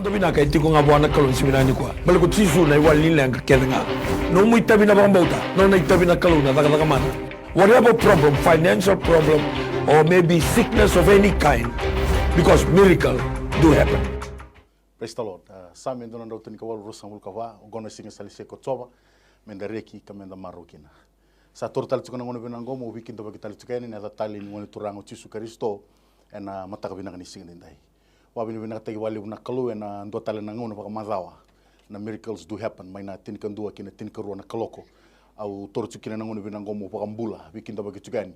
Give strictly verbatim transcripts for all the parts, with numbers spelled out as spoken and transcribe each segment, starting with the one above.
Noda vinaka e tiko ga vua na Kalou ni siga vinaka nikua. Baleta ko Jisu na iwali ni leqa kece ga. Nomu itavi na vakabauta, nona itavi na Kalou na cakacaka mana. Whatever problem, financial problem, or maybe sickness of any kind, because miracle do happen. Praise the Lord. Uh, Same dua na drau tinikawalu, ruasagavulu ka va, oqo na siga sa lesi ko Jiova, meda reki ka meda marau kina. Sa toro tale tiko na gauna vinaka oqo, mo veikidavaki tale tiko yani ena yaca talei ni Gone Turaga o Jisu Karisito, ena mataka vinaka ni siga nidai. Vakavinavinakataki vakalevu na Kalou ena dua tale na gauna vakamacawa. Na miracles do happen, mai na tinikadua ki na tinikarua na kaloko. Au toro tiko kina na gauna vinaka oqo mo vakabula, veikidavaki tiko yani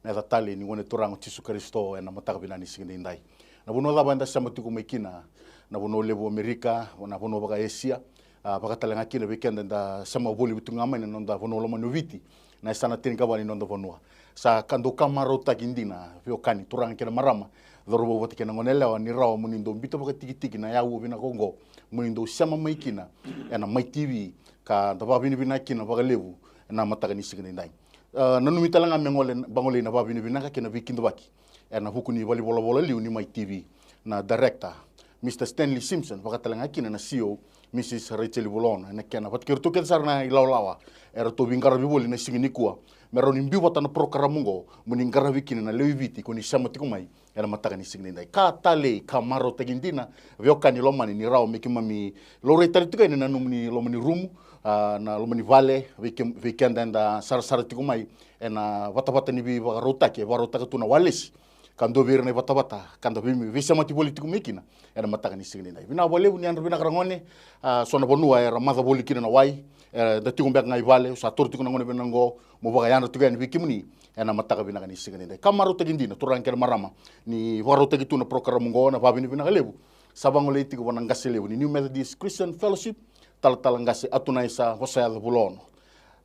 na yaca talei ni Gone Turaga o Jisu Karisito ena mataka vinaka ni siga nidai. Na vanua cava eda sema tiko mai kina, na vanua levu Amerika, na vanua vaka-Esia, a, vaka tale ga kina vei keda eda sema voli tu ga mai na noda vanua lomani o Viti, na yasana tinikava ni noda vanua. Sa ka dau ka marautaki dina, veiwekani, turaga kei na marama, cauravou vata kei na goneyalewa, ni rawa mo ni dau biuta vakatikitiki na yaua vinaka oqo, mo ni dau sema mai kina ena Mai T V, ka da vakavinavinaka kina vakalevu ena mataka ni siga nidai. A, nanumi tale ga me gole, vagolei na vakavinavinaka kei na veikidavaki ena vuku ni valenivolavola liu ni Mai T V, na director, Mister Stanley Simpson, vaka tale ga kina na C E O, Missus Rachel Vulaono, ena kena vata kei iratou kece sara na ilawalawa eratou veiqaravi voli na siga nikua, me rawa ni biu vata na program oqo, mo ni qaravi kina na lewe i Viti ko ni sema tiko mai ena mataka ni siga nidai. Ka talei, ka marautaki dina, veiwekani lomani, ni rawa me keimami laurai tale tiko yani na nomuni loma ni rumu, a, na loma ni vale, vei ke-, vei keda eda sarasara tiko mai ena vatavata ni veivakarautaki e vakarautaka tu na Walesi, ka dua vei ira na ivatavata ka da vei, veisemati voli tiko mai kina ena mataka ni siga nidai. Vinaka vakalevu, ni yadra vinaka ra gone. A, so na vanua era maca voli kina na wai, e, da tiko beka ga i vale, sa toro tiko na gauna vinaka oqo mo vakayadra tiko yani vei kemuni ena mataka vinaka ni siga nidai. Ka marautaki dina, turaga kei na marama, ni vakarautaki tu na program oqo, na vakavinavinaka levu sa vagolei tiko vua na qase levu ni New Methodist Christian Fellowship, talatala qase Atunaisa Vosayaca Vulaono,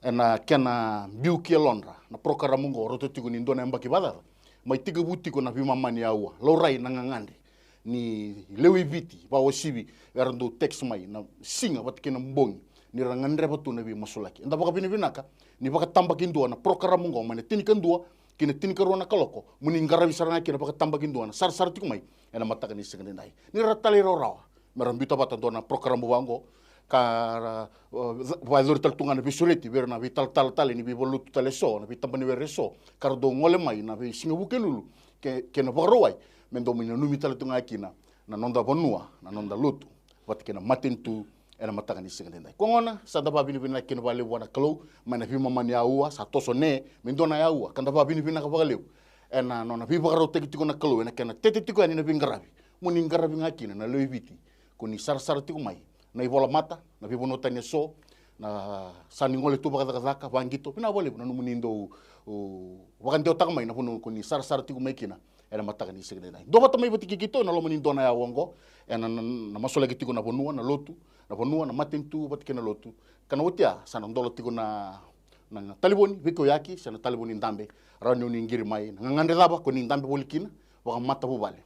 ena kena biu ki yalodra na program oqo, rauta tiko ni dua na yabaki vakacaca, mai tekivu tiko na veimama ni aua, laurai na gagadre ni lewe i Viti vakauasivi, era dau text mai na siga vata kei na bogi, ni ra gadreva tu na veimasulaki. Eda vakavinavinaka ni vakatabakidua na program oqo mai na tinikadua ki na tinikarua na kaloko, mo ni qaravi sara ga kina vakatabakidua na sarasara tiko mai ena mataka ni siga nidai. Ni ra talairawarawa me ra biuta vata dua na program vaqo, ka ra, uh, vakayacori tale tu ga na veisureti vei ira na veitalatala tale ni veivalenilotu tale eso, na veitabana ni were eso, ka ra dau gole mai na veisiga Vukelulu kei, kei na Vakarauwai, me dau mai nanumi tale tu ga kina na noda vanua, na noda lotu vata kei na matanitu ena mataka ni siga nidai. Koya gona, sa da vakavinavinaka kina vakalevu vua na Kalou, mai na veimama ni aua, sa toso ne me dua na aua, ka da vakavinavinaka vakalevu ena nona veivakarautaki tiko na Kalou ena kena tete tiko yani na veiqaravi, mo ni qaravi ga kina na lewe i Viti ko ni sarasara tiko mai, na ivolamata, na veivanua tani eso, na sa ni gole tu vakacakacaka, vaqito. Vinaka vakalevu na nomuni dau, u, vakadewataka mai na vanua ko ni sarasara tiko mai kina ena mataka ni siga nidai. Dua vata mai vata kei keitou ena loma ni dua na aua oqo, ena na, na masulaki tiko na vanua, na lotu, na vanua, na matanitu vata kei na lotu. Ka na oti ya, sa na dola tiko na, na talevoni veikauyaki se na talevoni dabe, rawa ni o ni qiri mai na gagadre cava ko ni dabe voli kina vakamatavuvale.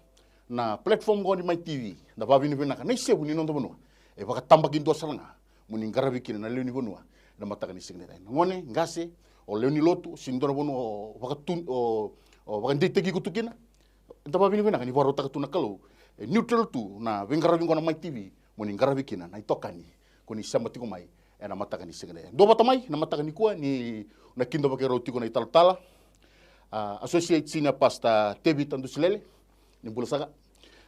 Na platform oqo ni Mai T V, da vakavinavinaka na isevu ni noda vanua e vakatabakidua sara ga mo ni qaravi kina na lewe ni vanua ena mataka ni siga nidai. Na gone, qase, o lewe ni lotu, se dua na vanua o vakatu, o, o vakadeitaki iko tu kina, da vakavinavinaka ni vakarautaka tu na Kalou, e neutral tu na veiqaravi oqo na Mai T V, mo ni qaravi kina na itokani ko ni sema tiko mai ena mataka ni siga nidai. Dua vata mai na mataka nikua, ni na kidavaki rau tiko na italatala, a, Associate Senior Pastor Tevita Dusilele, ni bula saka,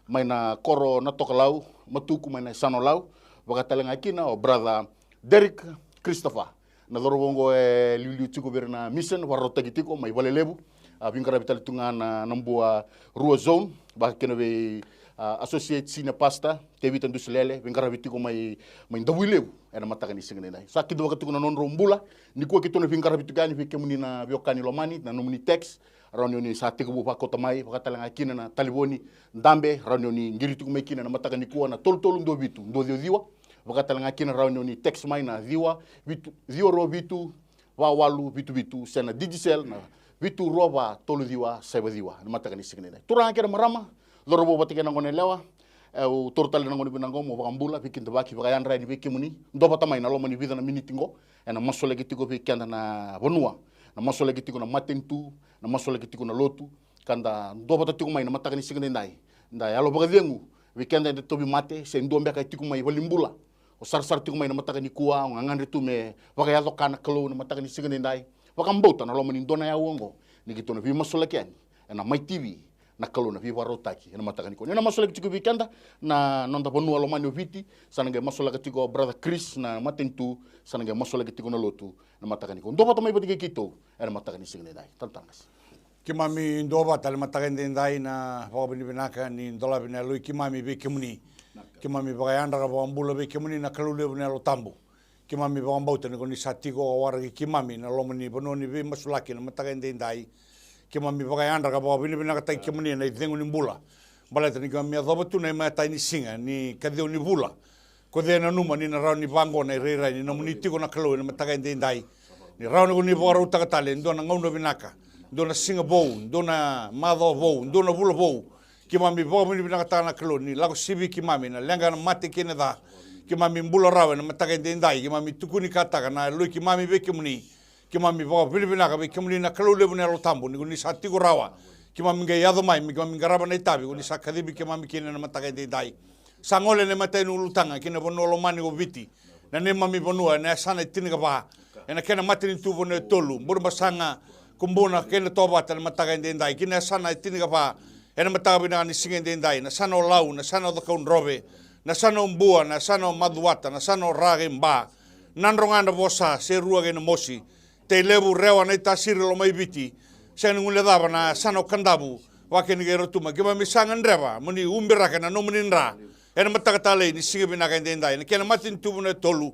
mai na koro na Tokalau, Matuku, mai na yasana o Lau, vaka tale ga kina o Brother Derek Christopher. Na cauravou oqo e liuliu tiko vei ira na mission, vakarautaki tiko mai Valelevu, a, veiqaravi tale tu ga na, na Bua Rua Zone, vaka kina vei, a, Associate Senior Pastor Tevita Dusilele, veiqaravi tiko mai, mai Davuilevu ena mataka ni siga nidai. Sa kidavaka tiko na nodrau bula nikua, keitou na veiqaravi tiko yani vei kemuni na veiwekani lomani, na nomuni text, rawa ni o ni sa tekivu vakauta mai, vaka tale ga kina na talevoni dabe, rawa ni o ni qiri tiko mai kina na mataka nikua na tolu tolu dua vitu dua ciwa ciwa, vaka tale ga kina rawa ni o ni text mai na ciwa vitu, ciwa rua vitu, va walu vitu vitu, se na Digicel na vitu rua va tolu ciwa saiva ciwa, na mataka ni siga nidai. Turaga kei na marama, cauravou vata kei na goneyalewa, e, au taura tale na gauna vinaka oqo mo vakabula, veikidavaki, vakayadra yani vei kemuni. Dua vata mai na loma ni vica na miniti oqo, ena masulaki tiko vei keda na vanua, na masulaki tiko na matanitu, na masulaki tiko na lotu, ka da dua vata tiko mai na mataka ni siga nidai. Da yalo vakacegu, Vei keda eda tauvimate se dua beka e tiko mai valenibula, o sarasara tiko mai na mataka nikua, o gagadre tu me vakayaco ka na Kalou na mataka ni siga edaidai. Vakabauta na loma ni dua na aua oqo, ni keitou na veimasulaki yani ena Mai T V, na Kalou na veivakarautaki ena mataka nikua. Ni na masulaki tiko vei keda na noda vanua lomani o Viti, sa na qai masulaka tiko o Brother Chris na matanitu, sa na qai masulaki tiko na lotu na mataka nikua. Dua vata mai vata kei keitou ena mataka ni siga edaidai. Talatala Qase. Keimami duavata ena mataka edaidai na vakavinavinaka ni dolavi na yaloi keimami vei kemuni. Keimami vakayadra ka vakabula vei kemuni na Kalou levu na Yalo Tabu. Keimami vakabauta ni ko ni sa tiko ka waraki keimami na loma ni vanua ni veimasulaki na mataka edaidai. Keimami vakayadra ka vakavinavinakataki kemuni ena icegu ni bula. Baleta ni keimami yacova tu na imatai ni siga ni kaciwa ni vula. Ko cei e nanuma ni na rawa ni vaqo na irairai ni nomuni tiko na Kalou ena mataka edaidai. Ni rawa ni ko ni vakarautaka tale e dua na gauna vinaka, dua na siga vou, dua na macawa vou, dua na vula vou. Keimami vakavinavinakataka na Kalou ni lako sivi keimami na leqa, na mate kei na ca. Keimami bula rawa ena mataka edaidai, keimami tukunikataka na yaloi keimami vei kemuni. Keimami vakavinavinaka vei kemuni na Kalou levu na Yalo Tabu ni ko ni sa tiko rawa. Keimami qai yaco mai me keimami qarava na itavi ko ni sa kacivi keimami kina ena mataka edaidai. Sa gole na imatai ni ulutaga ki na vanua lomani ko Viti, na neimami vanua ena yasana e tinikava, ena kena matanitu vanua e tolu, Burebasaga, Kubuna kei Natovata ena mataka edaidai, ki na yasana e tinikava ena mataka vinaka ni siga edaidai, na yasana o Lau, na yasana o Cakaudrove, na yasana o Bua, na yasana o Macuata, na yasana o Ra kei Ba, Nadroga, Navosa, Serua kei Namosi, Tailevu, Rewa, Naitasiri, Lomaiviti, sega ni guilecava na yasana o Kadavu, Vakeni kei Rotuma. Keimami sa gadreva mo ni ubiraka na nomuni dra ena mataka talei ni siga vinaka edaidai, na kena matanitu vanua e tolu,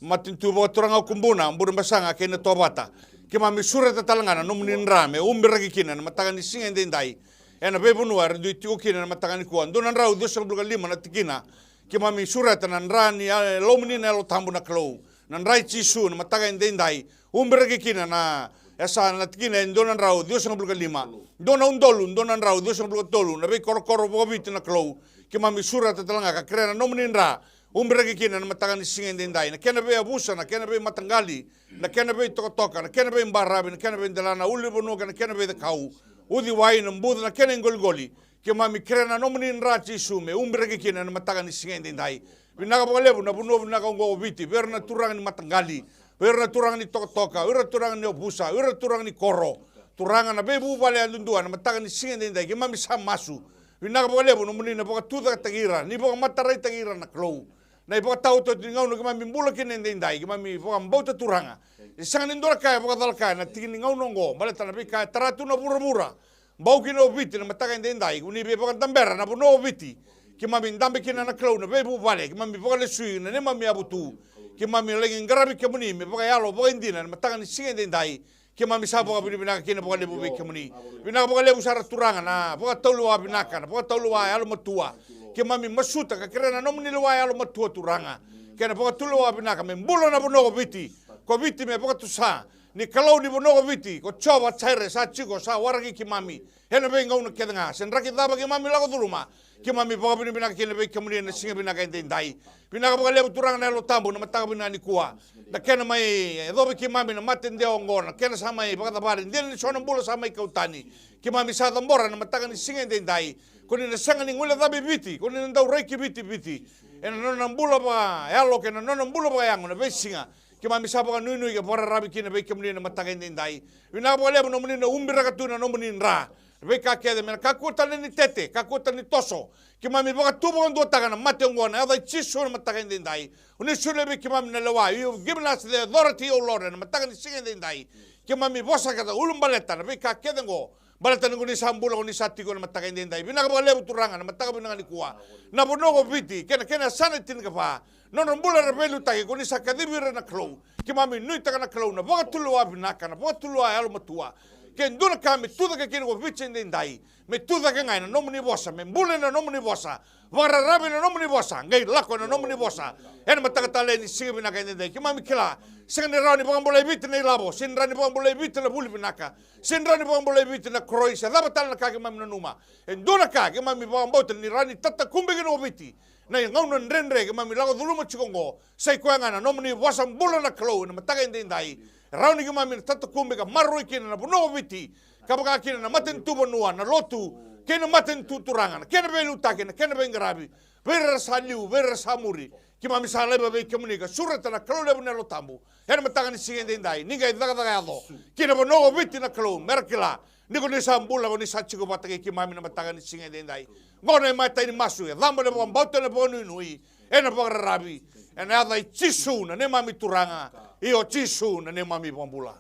matanitu vakaturaga o Kubuna, Burebasaga kei Natovata. Keimami sureta tale ga na nomuni dra me ubiraki kina na mataka ni siga edaidai ena veivanua era dui tiko kina na mataka nikua. Dua na drau ciwasagavulu ka lima na tikina. Keimami sureta na dra ni, e, lomuni na Yalo Tabu na Kalou, na dra i Jisu na mataka edaidai. Ubiraki kina na yasa, na tikina e dua na drau ciwasagavulu ka lima, dua na udolu dua na drau ciwasagavulu ka tolu, na veikorokoro vakaviti na Kalou. Keimami sureta tale ga ka kerea na nomuni dra ubiraki kina na mataka ni siga edaidai, na kena veiyavusa, na kena veimataqali, na kena veitokatoka, na kena veibaravi, na kena veidelana, ulunivanua kei na kena veicakau, uciwai, na buca, na kena iqoliqoli. Keimami kerea na nomuni dra Jisu me ubiraki kina na mataka ni siga edaidai. Vinaka vakalevu na vanua vinaka oqo o Viti, vei ira na turaga ni mataqali, vei ira na turaga ni tokatoka, vei ira na turaga ni yavusa, vei ira na turaga ni koro. Turaga, na veivuvale yadudua ena mataka ni siga edaidai, keimami sa masu. Vinaka vakalevu nomuni na vakatucaketaki ira, ni vakamataraitaki ira na Kalou. Na ivakataotioti ni gauna keimami bula kina edaidai, keimami vakabauta Turaga ni sega ni dua na ka e vakacalaka ena tiki ni gauna oqo, baleta na veika e tara tu na vuravura. Bau kina o Viti na mataka edaidai, ko ni veivakadabera na vanua o Viti. Keimami dabe kina na Kalou na veivuvale, keimami vakalesui na neimami yavutu. Keimami laki qaravi kemuni me vakayalo vakaidina na mataka ni siga edaidai. Keimami sa vakavinavinaka kina vakalevu vei kemuni. Vinaka vakalevu sara Turaga na vakatulewa vinaka, na vakatulewa yalomatua. Keimami masuta ka kerea na nomuni lewa yalomatua Turaga, kei na vakatulewa vinaka me bula na vanua ko Viti. Ko Viti me vakatusa ni Kalou ni vanua ko Viti, ko Jiova Jaire, sa tiko, sa waraki keimami ena veigauna kece ga. Se draki cava keimami lako curuma, keimami vakavinavinaka kina vei kemuni ena siga vinaka edaidai. Vinaka vakalevu Turaga na Yalo Tabu na mataka vinaka nikua, na kena mai yacovi keimami na mate dewa oqo, na kena sa mai vakacavari dina ni so na bula sa mai kau tani. Keimami sa cabora na mataka ni siga edaidai. Ko ni na sega ni guilecavi Viti, ko ni na dau rai ki Viti, Viti ena nona bula vakayalo kei na nona bula vakayago na veisiga. Keimami sa vakanuinui ka vakararavi kina vei kemuni na mataka edaidai. Vinaka vakalevu nomuni na ubiraka tu na nomuni dra. Veika kece me na kakua tale ni tete, kakua tale ni toso. Keimami vakatu vakaduataka na mate oqo ena yaca i Jisu na mataka edaidai. O ni solia vei keimami na lewa, you have given us the authority, O Lord, ena mataka ni siga edaidai. Keimami vosa ka ulabaleta na veika kece oqo. Baleta ni ko ni sa bula, ko ni sa tiko ena mataka edaidai. Vinaka vakalevu Turaga na mataka vinaka nikua. Na vanua ko Viti kei na kena yasana e tinikava, nodra bula era veiliutaki, ko ni sa kacivi ira na Kalou. Keimami nuitaka na Kalou na vakatulewa vinaka, na vakatulewa yalomatua. Ke dua na ka me tucake kina ko Viti edaidai, me tucake ga ena nomuni vosa, me bula ena nomuni vosa. Vakararavi ena nomuni vosa, qai lako ena nomuni vosa. Ena mataka talei ni siga vinaka edaidai, keimami kila, sega ni rawa ni vakabulai Viti na ilavo, sega ni rawa ni vakabulai Viti na vuli vinaka, sega ni rawa ni vakabulai Viti na koroi, se cava tale na ka keimami nanuma. E dua na ka keimami vakabauta ni rawa ni tatakube kina ko Viti na gauna dredre keimami lako curuma tiko oqo, sa i koya ga na nomuni vosa bula na Kalou ena mataka edaidai. E rawa ni keimami na tatakube ka maroroi kina na vanua ko Viti, ka vaka kina na matanitu vanua, na lotu, kei na matanitu Turaga, na kena veiliutaki, na kena veiqaravi, vei ira sa liu, vei ira sa muri. Keimami sa laiva vei kemuni ka sureta na Kalou levu na Yalo Tabu ena mataka ni siga edaidai, ni qai cakacaka yaco ki na vanua o Viti na Kalou, me ra kila ni ko ni sa bula, ko ni sa tiko vata kei keimami na mataka ni siga edaidai. Qo na imatai ni masu e cabo ena vakabauta, ena vakanuinui, ena vakararavi, ena yaca i Jisu na neimami Turaga. Io, Jisu na neimami iVakabula.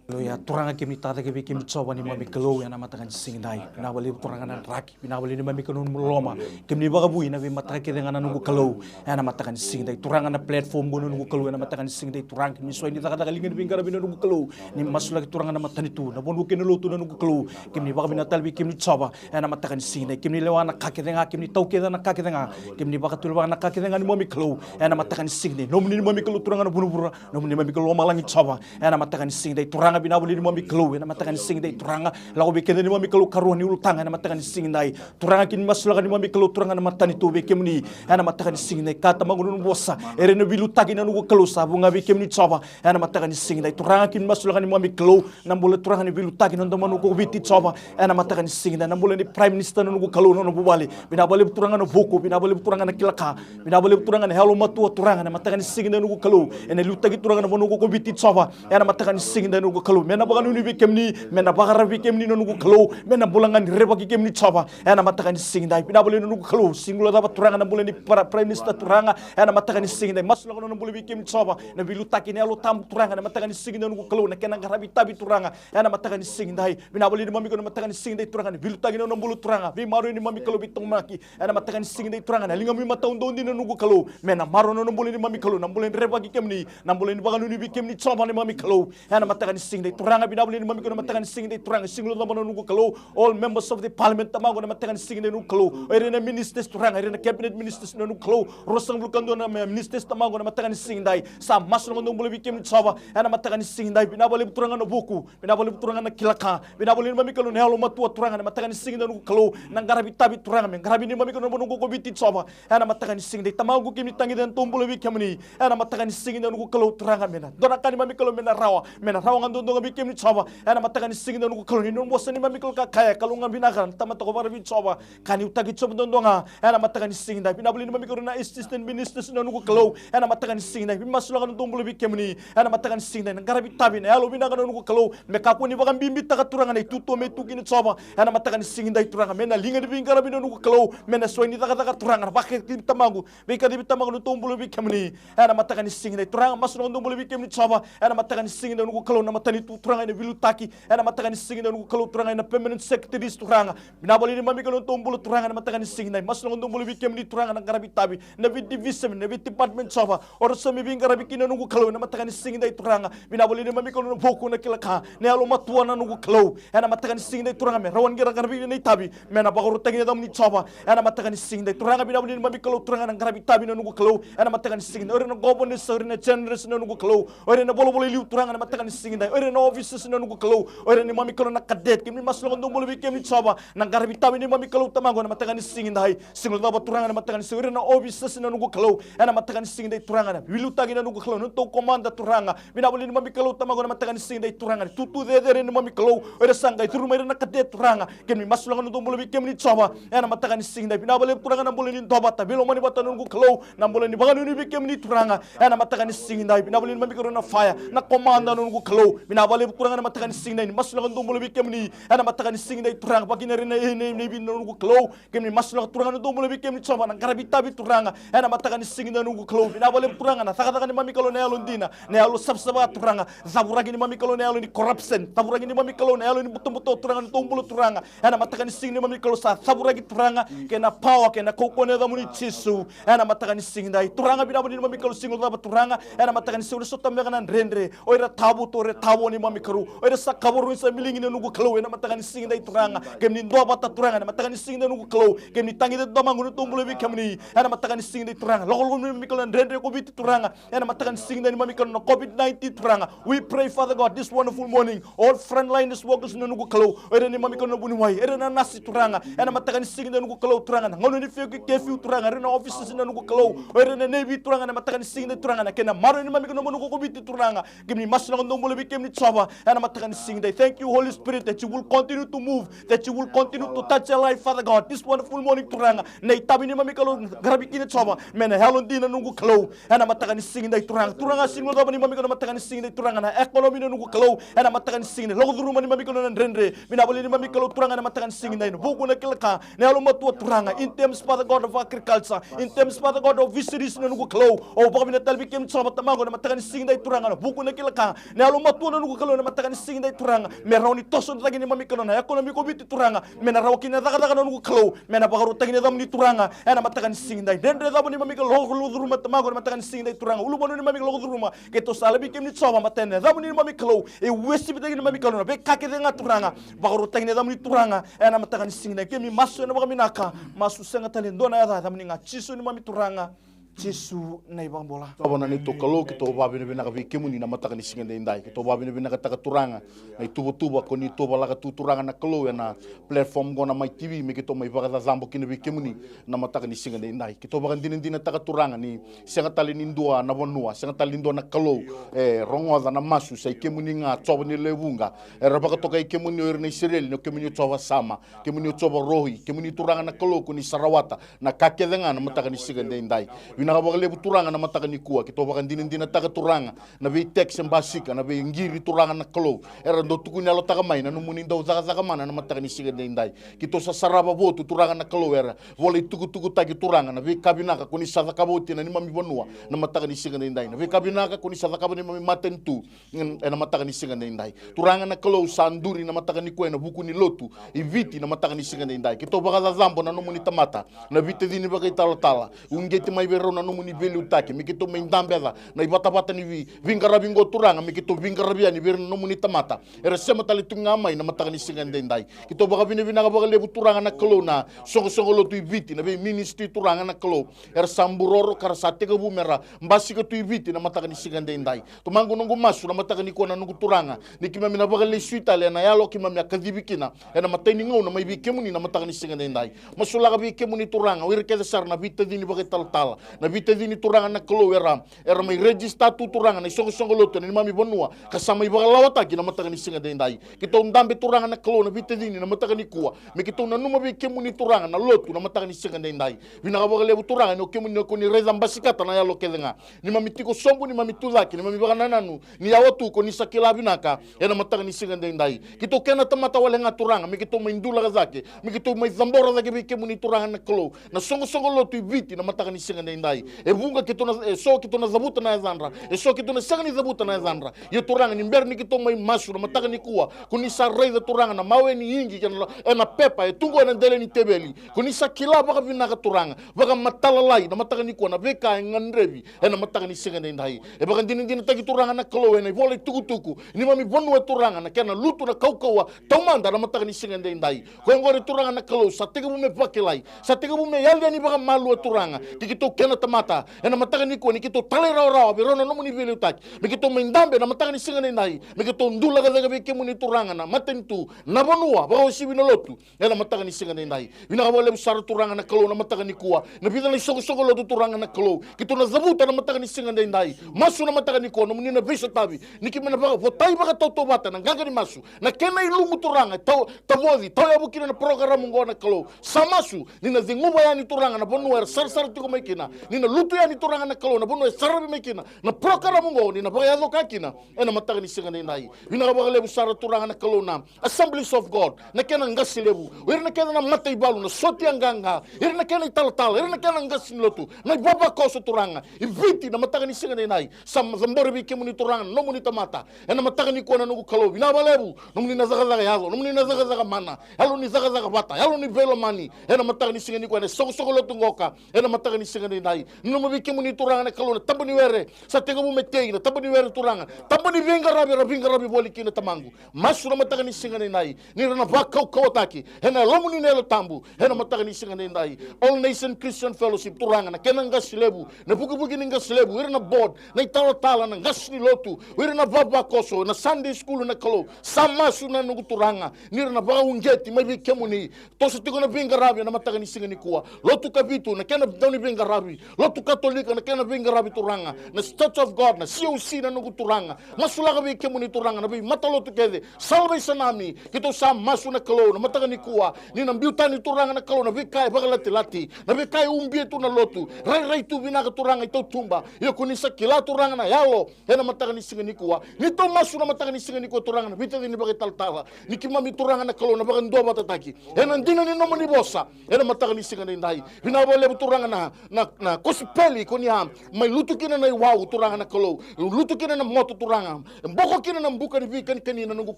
Aleluya. Turaga, keimami tacake vei kemuni Jiova neimami Kalou ena mataka ni siga edai. Vinaka vakalevu Turaga na draki, vinaka vakalevu neimami Kalou na nomu loloma. Keimami vakavouya na veimataka kece ga na noqu Kalou ena mataka ni siga edai. Turaga, na platform qo na noqu Kalou ena mataka ni siga edai, Turaga, keimami soya ni cakacaka liga ni veiqaravi na noqu Kalou. Ni masulaki Turaga na matanitu, na vanua kei na lotu na noqu Kalou. Keimami vakavinavinaka tale vei kemuni Jiova ena mataka ni siga edai. Keimami lewa na ka kece ga, keimami taukena na ka kece ga, keimami vakatulevaka na ka kece ga neimami Kalou ena mataka ni siga edai. Nomuni neimami Kalou Turaga na vuravura, nomuni neimami Kalou lomalagi Jiova ena mataka ni siga edai. Turaga, vinaka vakalevu neimami Kalou ena mataka ni siga edai, Turaga, lako vei keda neimami Kalou karua ni ulutaga ena mataka ni siga edai. Turaga, keimami masulaka neimami Kalou Turaga na matanitu vei kemuni ena mataka ni siga edai. Ka Tamaqu na nomu vosa, ira na veiliutaki na noqu Kalou sa vu ga vei kemuni Jiova ena mataka ni siga edai. Turaga, keimami masulaka neimami Kalou na bula Turaga ni veiliutaki na domanu ko Viti Jiova ena mataka ni siga edai. Na bula ni Prime Minister na noqu Kalou, na nona vuvale. Vinaka vakalevu Turaga na vuku, vinaka vakalevu Turaga na kila ka, vinaka vakalevu Turaga na yalomatua Turaga ena mataka ni siga edai na noqu Kalou. Ena liutaki Turaga na vanua ko Viti Jiova ena mataka ni siga edai na noqu Kalou. Me na vakanuinui vei kemuni, me na vakararavi vei kemuni na noqu Kalou, me na bula ga ni rerevaki kemuni Jiova ena mataka ni siga edai. Vinaka vakalevu na noqu Kalou, sega ni guilecava Turaga na bula ni Pra-, Prime Minister Turaga ena mataka ni siga edai. Masulaka na nona bula vei kemuni Jiova, na veiliutaki ni Yalo Tabu Turaga ena mataka ni siga edai na noqu Kalou, na kena qaravi itavi Turaga ena mataka ni siga edai. Vinaka vakalevu neimami Kalou na mataka ni siga edai Turaga, ni veiliutaki na nona bula Turaga, veimaroroi neimami Kalou, veitomaki ena mataka ni siga edai Turaga, na ligamuni matau dodonu na noqu Kalou, me na maroroi na nona bula neimami Kalou, na bula ni rerevaki kemuni, na bula ni vakanuinui vei kemuni Jiova neimami Kalou ena mataka ni siga edai. Turaga, vinaka vakalevu neimami Kalou na mataka ni siga edai Turaga, sega ni guilecava na noqu Kalou, all members of the parliament Tamaqu na mataka ni siga edai na noqu Kalou, o ira na ministers Turaga, ira na cabinet ministers na noqu Kalou, ruasagavulu ka dua na ministers Tamaqu na mataka ni siga edai. Sa masulaka na dou bula vei kemuni Jiova ena mataka ni siga edai. Vinaka vakalevu Turaga na vuku, vinaka vakalevu Turaga na kila ka, vinaka vakalevu neimami Kalou na yalomatua Turaga ena mataka ni siga edai na noqu Kalou, na qaravi itavi Turaga, me qaravi neimami Kalou na vanua ko Viti Jiova ena mataka ni siga edai. Tamaqu, keimami tagica na dou bula vei kemuni ena mataka ni siga edai na noqu Kalou Turaga, me na dua na ka neimami Kalou me na rawa, me na rawa ga duadua ga vei kemuni Jiova ena mataka ni siga edai na noqu Kalou. Ni nona vosa neimami Kalou ka kaya, Kalou ga vinaka na tamata ko varavi Jiova, ka ni utaki Jiova duadua ga ena mataka ni siga edai. Vinaka vakalevu neimami Kalou na assistant ministers na noqu Kalou ena mataka ni siga edai. Keimami masulaka na dou bula vei kemuni ena mataka ni siga edai, na qaravi itavi, na yalo vinaka na noqu Kalou, me kakua ni vakabibitaka Turaga na itutu me tu kina Jiova ena mataka ni siga edai Turaga, me na liga ni veiqaravi na noqu Kalou, me na soya ni cakacaka Turaga, na vakayagataki Tamaqu, veikacivi Tamaqu na dou bula vei kemuni ena mataka ni siga edai Turaga. Masulaka na dou bula vei kemuni Jiova ena mataka ni siga edai na noqu Kalou, na matanitu Turaga ena veiliutaki ena mataka ni siga edai na noqu Kalou Turaga, ena permanent secretaries Turaga. Vinaka vakalevu neimami Kalou na dou bula Turaga ena mataka ni siga edai. Masulaka na dou bula vei kemuni Turaga, na qaravi itavi, na vei division, na vei department Jiova, o ira sa mai veiqaravi kina na noqu Kalou ena mataka ni siga edai Turaga. Vinaka vakalevu neimami Kalou na vuku, na kila ka, na yalomatua na noqu Kalou ena mataka ni siga edai Turaga, me rawa ni ra qaravi na itavi, me na vakarautaki na yacamuni Jiova ena mataka ni siga edai Turaga. Vinaka vakalevu neimami Kalou Turaga na qaravi itavi na noqu Kalou ena mataka ni siga edai, o ira na governors, o ira na generals na noqu Kalou, o ira na volavola i liu Turaga ena mataka ni siga edai, o ira na officers na noqu Kalou, o ira neimami Kalou na cadet, keimami masulaka na dou bula vei kemuni Jiova, na qaravi itavi neimami Kalou Tamaqu ena mataka ni siga edai. Sega ni guilecava Turaga ena mataka ni siga, o ira na officers na noqu Kalou ena mataka ni siga edai Turaga, na veiliutaki na noqu Kalou, na nodatou commander Turaga, vinaka vakalevu neimami Kalou Tamaqu ena mataka ni siga edai Turaga, na itutu cecere neimami Kalou, o ira sa qai curu mai, ira na cadet Turaga, keimami masulaka na dou bula vei kemuni Jiova ena mataka ni siga edai. Vinaka vakalevu Turaga na bula ni duavata, veilomani vata na noqu Kalou, na bula ni vakanuinui vei kemuni Turaga ena mataka ni siga edai. Vinaka vakalevu neimami Kalou na fire, na commander na noqu Kalou, vinaka vakalevu Turaga ena mataka ni siga edai, ni masulaka na dou bula vei kemuni ena mataka ni siga edai Turaga, vaka kina ira na, na, na, na, na noqu Kalou, keimami masulaka Turaga na dou bula vei kemuni Jiova, na qaravi itavi Turaga ena mataka ni siga edai na noqu Kalou. Vinaka vakalevu Turaga na cakacaka neimami Kalou na yalodina, na yalo savasava Turaga, cavuraki neimami Kalou na yalo ni corruption, cavuraki neimami Kalou na yalo ni butobuto Turaga na dou bula Turaga ena mataka ni siga edai neimami Kalou, sa cavuraki Turaga kei na power kei na kaukauwa ni yacamuni Jisu ena mataka ni siga edai Turaga. Vinaka vakalevu neimami Kalou, sega ni guilecava Turaga ena mataka ni siga edai, o ira sa sotameka na dredre, o ira tavutu, o ira tavo neimami Kalou, o ira sa kavaruni sa miligi na noqu Kalou ena mataka ni siga edai Turaga, keimami duavata Turaga ena mataka ni siga edai na noqu Kalou, keimami tagica Tamaqu na dou bula vei kemuni ena mataka ni siga edai Turaga. Lokoloko neimami Kalou na dredre ko Viti Turaga ena mataka ni siga edai neimami Kalou na COVID nineteen Turaga. We pray, Father God, this wonderful morning, all frontliners workers na noqu Kalou, o ira neimami Kalou na vuniwai, o ira na nasi Turaga ena mataka ni siga edai na noqu Kalou Turaga, na gauna ni feki curfew Turaga, o ira na officers na noqu Kalou, o ira na navy Turaga ena mataka ni siga edai Turaga, na kena maroroi neimami Kalou na noqu Koviti Turaga. Kemuni masu na noda bula vei kemuni Jiova ena mataka ni siga edai. Thank you, Holy Spirit, that you will continue to move, that you will continue to touch your life, Father God. This wonderful morning, Turaga, na itavi neimami Kalou, qaravi kina Jiova me na yalodina noqu Kalou ena mataka ni siga edai, Turaga. Turaga, sega ni guilecava neimami Kalou na mataka ni siga edai, Turaga, na economy noqu Kalou ena mataka ni siga edai. Lako curuma neimami Kalou na dredre, vinaka vakalevu neimami Kalou, Turaga, ena mataka ni siga edai, na vuku, na kila ka, na yalomatua, Turaga, in terms, Father God, of agriculture, in terms, Father God, of fisheries, na noqu Kalou. Au vakavinavinaka tale vei kemuni Jiova Tamaqu ena mataka ni siga edai, Turaga, na vuku, na kila ka, na yalomatua, na noqu Kalou, ena mataka ni siga edai, Turaga, me rawa ni toso cake neimami Kalou na economy ko Viti, Turaga, me na rawa kina na cakacaka, na noqu Kalou, me na vakarautaki na yacamuni, Turaga, ena mataka ni siga edai. Dredre cava neimami Kalou, lako curuma, Tamaqu, ena mataka ni siga edai, Turaga, ulunivanua neimami Kalou, lako curuma. Keitou sa laivi kemuni Jiova, baleta na yacamuni neimami Kalou e uasivitaki neimami Kalou, na veika kece ga, Turaga, vakarautaki na yacamuni, Turaga, ena mataka ni siga edai. Kemuni masu ena vakavinaka, masu sega tale dua na yaca, yacamuni ga Jisu neimami Turaga, Jisu na iVakabula. Jiova na neitou Kalou, keitou vakavinavinaka vei kemuni na mataka ni siga edaidai. Keitou vakavinavinakataka, Turaga, na ituvatuva ko ni tuvalaka tu, Turaga na Kalou, ena platform oqo na Mai T V, me keitou mai vakacacabo kina vei kemuni na mataka ni siga edaidai. Keitou vakadinadinataka, Turaga, ni sega tale ni dua na vanua, sega tale ni dua na kalou e rogoca na masu, sa i kemuni ga, Jiova ni lewe vuqa. Era vakatokai kemuni o ira na Isireli ni o kemuni o Jiova Sama, kemuni o Jiova Rohi, kemuni, Turaga na Kalou, ko ni sa rawata na ka kece ga na mataka ni siga edaidai. Vinaka vakalevu, Turaga, na mataka nikua. Keitou vakadinadinataka, Turaga, na veitext e basika, na veiqiri, Turaga na Kalou, era dau tukuni yalotaka mai na nomuni dau cakacaka mana na mataka ni siga edaidai. Keitou sa sarava votu, Turaga na Kalou, era volaitukutukutaki, Turaga, na veika vinaka ko ni sa cakava oti ena neimami vanua na mataka ni siga edaidai, na veika vinaka ko ni sa cakava ena neimami matanitu ena mataka ni siga edaidai. Turaga na Kalou, sa duri na mataka nikua ena vuku ni lotu i Viti na mataka ni siga edaidai. Keitou vakacacabo na nomuni tamata, na veitacini vakaitalatala, uqeti mai vei rau na nomuni veiliutaki, me keitou mai dabeca na ivatavata ni vei, veiqaravi oqo, Turaga, me keitou veiqaravi yani vei ira na nomuni tamata era sema tale tu ga mai na mataka ni siga edaidai. Keitou vakavinavinaka vakalevu, Turaga na Kalou, na soqosoqo lotu i Viti, na veiministry, Turaga na Kalou, era sa buroro ka ra sa tekivu me ra basika tu i Viti na mataka ni siga edaidai. Tamaqu, noqu masu na mataka nikua, na noqu Turaga, ni keimami na vakalesui tale ena yalo keimami a kacivi kina ena imatai ni gauna mai vei kemuni na mataka ni siga edaidai. Masulaka vei kemuni, Turaga, o ira kece sara na veitacini vakaitalatala, na veitacini, Turaga na Kalou, era, era mai register tu, Turaga, na isoqosoqo lotu ena neimami vanua ka sa mai vakalawataki na mataka ni siga edaidai. Keitou dabe, Turaga na Kalou, na veitacini na mataka nikua, me keitou nanuma vei kemuni, Turaga, na lotu na mataka ni siga edaidai. Vinaka vakalevu, Turaga, ni o kemuni ko ni raica basikata na yalo kece ga. Neimami tiko sobu, neimami tucake, neimami vakanananu, ni yawa tu ko ni sa kila vinaka ena mataka ni siga edaidai. Keitou kena tamata wale ga, Turaga, me keitou mai dulaka cake, me keitou mai cabora cake vei kemuni, Turaga na Kalou, na soqosoqo lotu i Viti na mataka ni siga edaidai. E vuqa keitou na, e so keitou na cavuta na yacadra, e so keitou na sega ni cavuta na yacadra. Ia, Turaga, ni bera ni keitou mai masu na mataka nikua, ko ni sa raica, Turaga, na mawe ni igi ena, ena pepa e tu oqo ena dela ni teveli. Ko ni sa kila vakavinaka, Turaga, vakamatalalai na mataka nikua na veika e gadrevi ena mataka ni siga edaidai. E vakadinadinataki, Turaga na Kalou, ena ivola itukutuku i neimami vanua, Turaga, na kena lutu na kaukauwa taumada na mataka ni siga edaidai. Koya oqori, Turaga na Kalou, sa tekivu me vakilai, sa tekivu me yali yani vakamalua, Turaga, kei keitou kena tamata ena mataka nikua, ni keitou talairawarawa vei rau na nomuni veiliutaki, me keitou mai dabe na mataka ni siga edaidai, me keitou dulaka cake vei kemuni, Turaga, na matanitu, na vanua, vakauasivi na lotu ena mataka ni siga edaidai. Vinaka vakalevu sara, Turaga na Kalou, na mataka nikua, na vica na isoqosoqo lotu, Turaga na Kalou, keitou na cavuta na mataka ni siga edaidai. Masu na mataka nikua, nomuni na veisotavi, ni keimami na vakavotai vakatautauvata na qaqa ni masu, na kena ilumu, Turaga, e tau, tavoci, tauyavu kina na porokaramu oqo na Kalou. Sa masu ni na ceguva yani, Turaga, na vanua era sarasara tiko mai kina, ni na lutu yani, Turaga na Kalou, na vanua e saravi mai kina na porokaramu oqo, ni na vakayaco ka kina ena mataka ni siga edaidai. Vinaka vakalevu sara, Turaga na Kalou, na Assemblies of God, na kena qase levu, o ira na kena mataivalu, na sotia qaqa, ira na kena italatala, ira na kena qase ni lotu, na ivavakoso, Turaga, i Viti na mataka ni siga edaidai. Sa cabora vei kemuni, Turaga, na nomuni tamata ena mataka nikua, na noqu Kalou. Vinaka vakalevu, nomuni na cakacaka yaco, nomuni na cakacaka mana, yalo ni cakacaka vata, yalo ni veilomani ena mataka ni siga nikua, ena isoqosoqo lotu qoka ena mataka ni siga edaidai. Nanuma vei kemuni, Turaga na Kalou, na taba ni were sa tekivu me tei, na taba ni were, Turaga, taba ni veiqaravi era veiqaravi voli kina, Tamaqu. Masu na mataka ni siga edaidai, ni ra na vakaukauwataki ena Yalomuni na Yalo Tabu ena mataka ni siga edaidai. All Nation Christian Fellowship, Turaga, na kena qase levu, na vukivuki ni qase levu, o ira na board, na italatala, na qase ni lotu, o ira na vavakoso, na Sunday school, na Kalou. Sa masu, na noqu Turaga, ni ra na vakauqeti mai vei kemuni. Toso tiko na veiqaravi ena mataka ni siga nikua. Lotu Kavitu, na kena dau ni veiqaravi, Lotu Katolika na kena veiqaravi Turaga, na Church of God, na C O C na noqu Turaga. Masulaka vei kemuni Turaga na veimatalotu kece. Salvation Army, keitou sa masu na Kalou na mataka nikua. Ni na biu tani Turaga na Kalou na veika e vakalatilati, na veika e ubia tu na lotu, rairai tu vinaka Turaga i tautuba. Ia ko ni sa kila Turaga na yalo ena mataka ni siga nikua. Ni tou masu na mataka ni siga nikua Turaga na veitacini vakaitalatala, ni keimami Turaga na Kalou na vakaduavatataki ena dina ni nomuni vosa ena mataka ni siga edaidai. Vinaka vakalevu Turaga na, na, na kosipeli ko ni a mai lutu kina na iwau Turaga na Kalou, lutu kina na moto Turaga, boko kina na buka ni veikanikani na noqu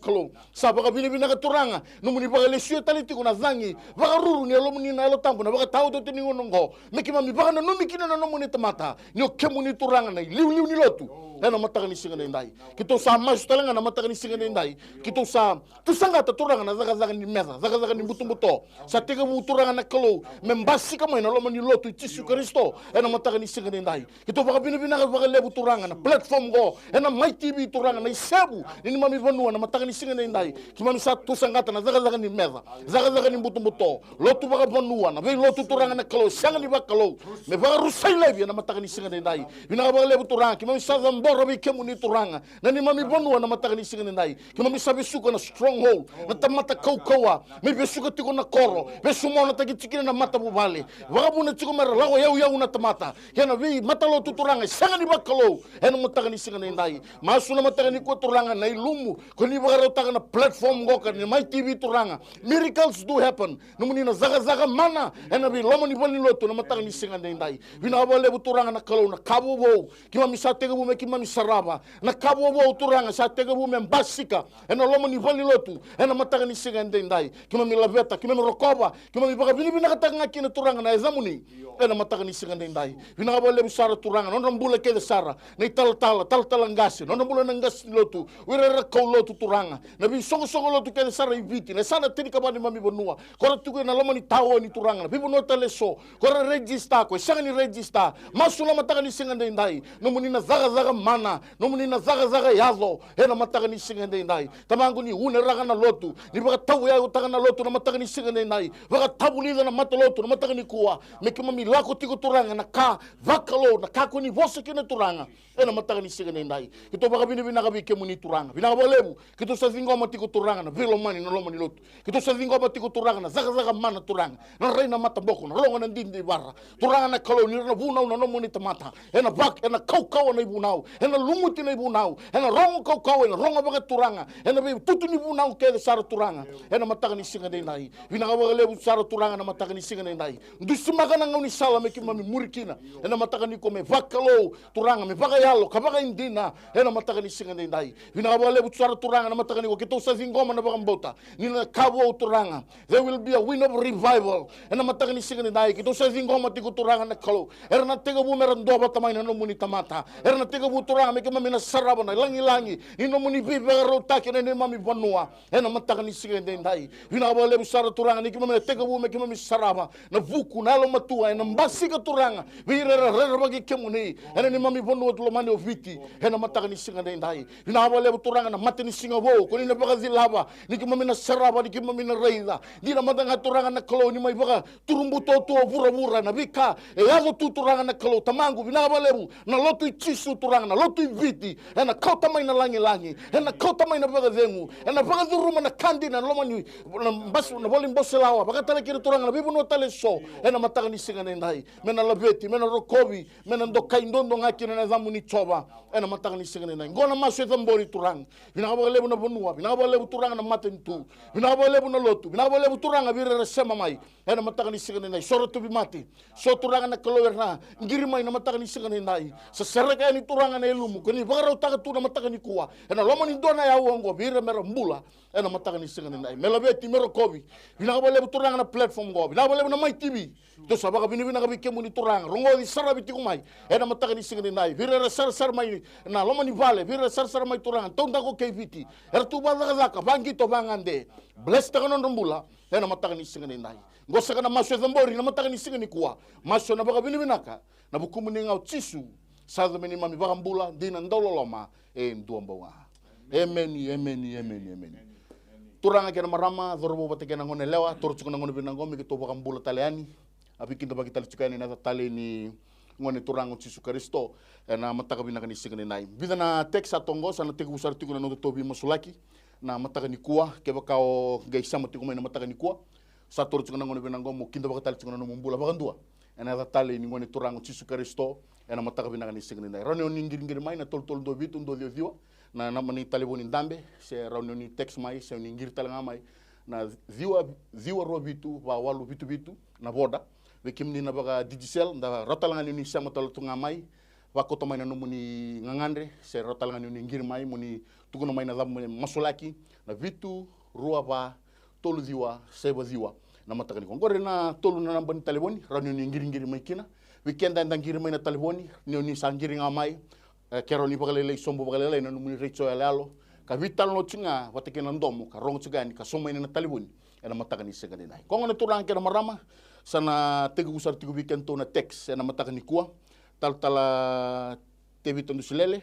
Kalou. Sa vakavinavinaka Turaga nomuni vakalesuya tale tiko na cagi vakaruru ni Yalomuni na Yalo Tabu na vakataotioti ni gauna oqo, me keimami vakananumi kina na nomuni tamata ni o kemuni Turaga na iliuliu ni lotu ena mataka ni siga edaidai. Keitou sa masu tale ga na mataka ni siga edaidai, keitou sa tusaqata Turaga na cakacaka ni meca, cakacaka ni butobuto. Sa tekivu Turaga na Kalou me basika mai na loma ni lotu i Jisu Karisito ena mataka ni siga edaidai. Keitou vakavinavinaka vakalevu Turaga na platform oqo ena Mai T V Turaga, na isevu ni neimami vanua na mataka ni siga edaidai. Keimami sa tusaqata na cakacaka ni meca, cakacaka ni butobuto, lotu vakavanua, na veilotu Turaga na Kalou sega ni vakalou, me vakarusai laivi ena mataka ni siga edaidai. Vinaka vakalevu Turaga, keimami sa cabora vei kemuni Turaga na neimami vanua na mataka ni siga edaidai. Keimami sa vesuka na stronghold, na tamata kaukauwa, me vesuka tiko na koro, vesumonataki tiko kina na matavuvale. Vakavuna tiko me ra lako yauyau na tamata kei na veimatalotu Turaga e sega ni vakalou ena mataka ni siga edaidai. Masu na mataka nikua Turaga na ilumu ko ni vakarautaka na platform oqo ka ni Mai T V Turaga. Miracles do happen. Nomuni na cakacaka mana ena veiloma ni valenilotu na mataka ni siga edaidai. Vinaka vakalevu Turaga na Kalou na ka vovou keimami sa tekivu me keimami sarava. Na ka vovou Turaga sa tekivu me basika ena loma ni valenilotu ena mataka ni siga edaidai. Keimami laveta, keimami rokova, keimami vakavinavinakataka ga kina Turaga na yacamuni ena mataka ni siga edaidai. Vinaka vakalevu sara Turaga na nodra bula kece sara na italatala, talatala qase, nodra bula na qase ni lotu, o ira era kaulotu Turaga, na veisoqosoqo lotu kece sara i Viti, na yasana tinikava ni neimami vanua, ko ra tiko ena loma ni taoni Turaga, na veivanua tale eso ko ra register, ko e sega ni register. Masu na mataka ni siga edaidai, nomuni na cakacaka mana, nomuni na cakacaka yaco ena mataka ni siga edaidai. Tamaqu ni uneraka na lotu, ni vakatavuyautaka na lotu na mataka ni siga edaidai, vakatavulica na matalotu na mataka nikua, me keimami lako tiko Turaga na ka vakalou, na ka ko ni vosa kina Turaga ena mataka ni siga edaidai. Keitou vakavinavinaka vei kemuni Turaga. Vinaka vakalevu, keitou sa ciqoma tiko Turaga na veilomani na loma ni lotu. Keitou sa ciqoma tiko Turaga na cakacaka mana Turaga, na rai na mataboko, na rogo na didivara. Turaga na Kalou, ni ra na vunau na nomuni tamata, ena vak, ena kaukauwa na ivunau, ena lumuti na ivunau, ena rogo kaukauwa, ena rogo vakaturaga, ena veitutu ni vunau kece sara Turaga ena mataka ni siga edaidai. Vinaka vakalevu sara Turaga na mataka ni siga edaidai. Dusimaka na gaunisala me keimami muri kina ena mataka nikua me vakalou Turaga, me vakayalo ka vakaidina ena mataka ni siga edaidai. Vinaka vakalevu sara Turaga na mataka nikua, keitou sa ciqoma na vakabauta ni na ka vou Turaga, there will be a wind of revival ena mataka ni siga edaidai. Keitou sa ciqoma tiko Turaga na Kalou, era na tekivu me ra duavata mai na nomuni tamata, era na tekivu Turaga me keimami na sarava na lagilagi ni nomuni veivakarautaki ena neimami vanua ena mataka ni siga edaidai. Vinaka vakalevu sara Turaga ni keimami na tekivu me keimami sarava na vuku, na yalomatua ena basika Turaga vei ira era rerevaki kemuni ena neimami vanua tu lomani o Viti ena mataka ni siga edaidai. Vinaka vakalevu Turaga na matanisiga vou ko ni na vakacilava ni keimami na sarava, ni keimami na raica. Dina mada ga Turaga na Kalou ni mai vakaturubutao tu o vuravura na veika e yaco tu Turaga na Kalou. Tamaqu, vinaka vakalevu na lotu i Jisu Turaga, na lotu i Viti, ena kauta mai na lagilagi, ena kauta mai na vakacegu, ena vakacuruma na ka dina ena loma ni na bas, na vola ni bose lawa, vakatale kina Turaga na veivanua tale eso ena mataka ni siga edaidai. Me na laveti, me na rokovi, me na dokai duadua ga kina na yacamuni Jiova ena mataka ni siga edaidai. Qo na masu e cabori Turaga. Vinaka vakalevu na vanua, vinaka vakalevu Turaga na matanitu, vinaka vakalevu na lotu, vinaka vakalevu Turaga vei ira era sema mai ena mataka ni siga edaidai. So ra tauvimate, so Turaga na Kalou era na qiri mai na mataka ni siga edaidai. Sa sereka yani Turaga na ilumu ko ni vakarautaka tu na mataka nikua ena loma ni dua na aua oqo vei ira me ra bula ena mataka ni siga edaidai. Me laveti, me rokovi. Vinaka vakalevu Turaga na platform oqo, vinaka vakalevu na Mai T V. Keitou sa vakavinavinaka vei kemuni Turaga, rogoci saravi tiko mai ena mataka ni siga edaidai. Vei ira era sarasara mai na loma ni vale, vei ira era sarasara mai Turaga, taudaku kei Viti, era tu vakacakacaka, vaqito, vagade. Blesstaka na nodra bula ena mataka ni siga edaidai. Qo saka na masu e cabori na mataka ni siga nikua. Masu ena vakavinavinaka ena vukumuni ga o Jisu, sa yaco me neimami vakabula, dina, dauloloma e dua bau ga. Emeni, emeni, emeni, emeni. Turaga kei na marama, cauravou vata kei na goneyalewa, toro tiko na gauna vinaka oqo me keitou vakabula tale yani. A veikidavaki tale tiko yani ena yaca talei ni Gone Turaga o Jisu Karisito, ena mataka vinaka ni siga nidai. Vica na text sa toqo, sa na tekivu sara tiko na noda tou veimasulaki na mataka nikua. Kevaka o qai sema tiko mai na mataka nikua, sa toro tiko na gauna vinaka qo mo kidavaka tale tiko na nomu bula vakadua ena yaca talei ni Gone Turaga o Jisu Karisito, ena mataka vinaka ni siga nidai. Rawa ni o ni qiriqiri mai na tolu tolu dua vitu dua ciwa ciwa, na naba ni talevoni dabe, se rawa ni o ni text mai, se o ni qiri tale ga mai na ciwa, ciwa rua vitu va walu vitu vitu, na Voda. Vei kemuni na vaka Digicel, da rawa tale ga ni o ni sema tale tu ga mai, vakauta mai na nomuni gagadre, se rawa tale ga ni o ni qiri mai mo ni tukuna mai na cava mo ni masulaki, na vitu rua va tolu ciwa saiva ciwa. Na mataka nikua, oqori na tolu na naba ni talevoni, rawa ni o ni qiriqiri mai kina. Vei keda eda qiri mai na talevoni, ni o ni sa qiri ga mai, e, ke rawa ni vakalailai sobu vakalailai na nomuni retio yaloyalo, ka veitalanoa tiko ga vata kei na domo, ka rogo tiko yani ka sauma yani na talevoni ena mataka ni siga nidai. Koya gona na turaga kei na marama, sa na tekivu sara tiko vei kedatou na text ena mataka nikua. Talatala Tevita Dusilele,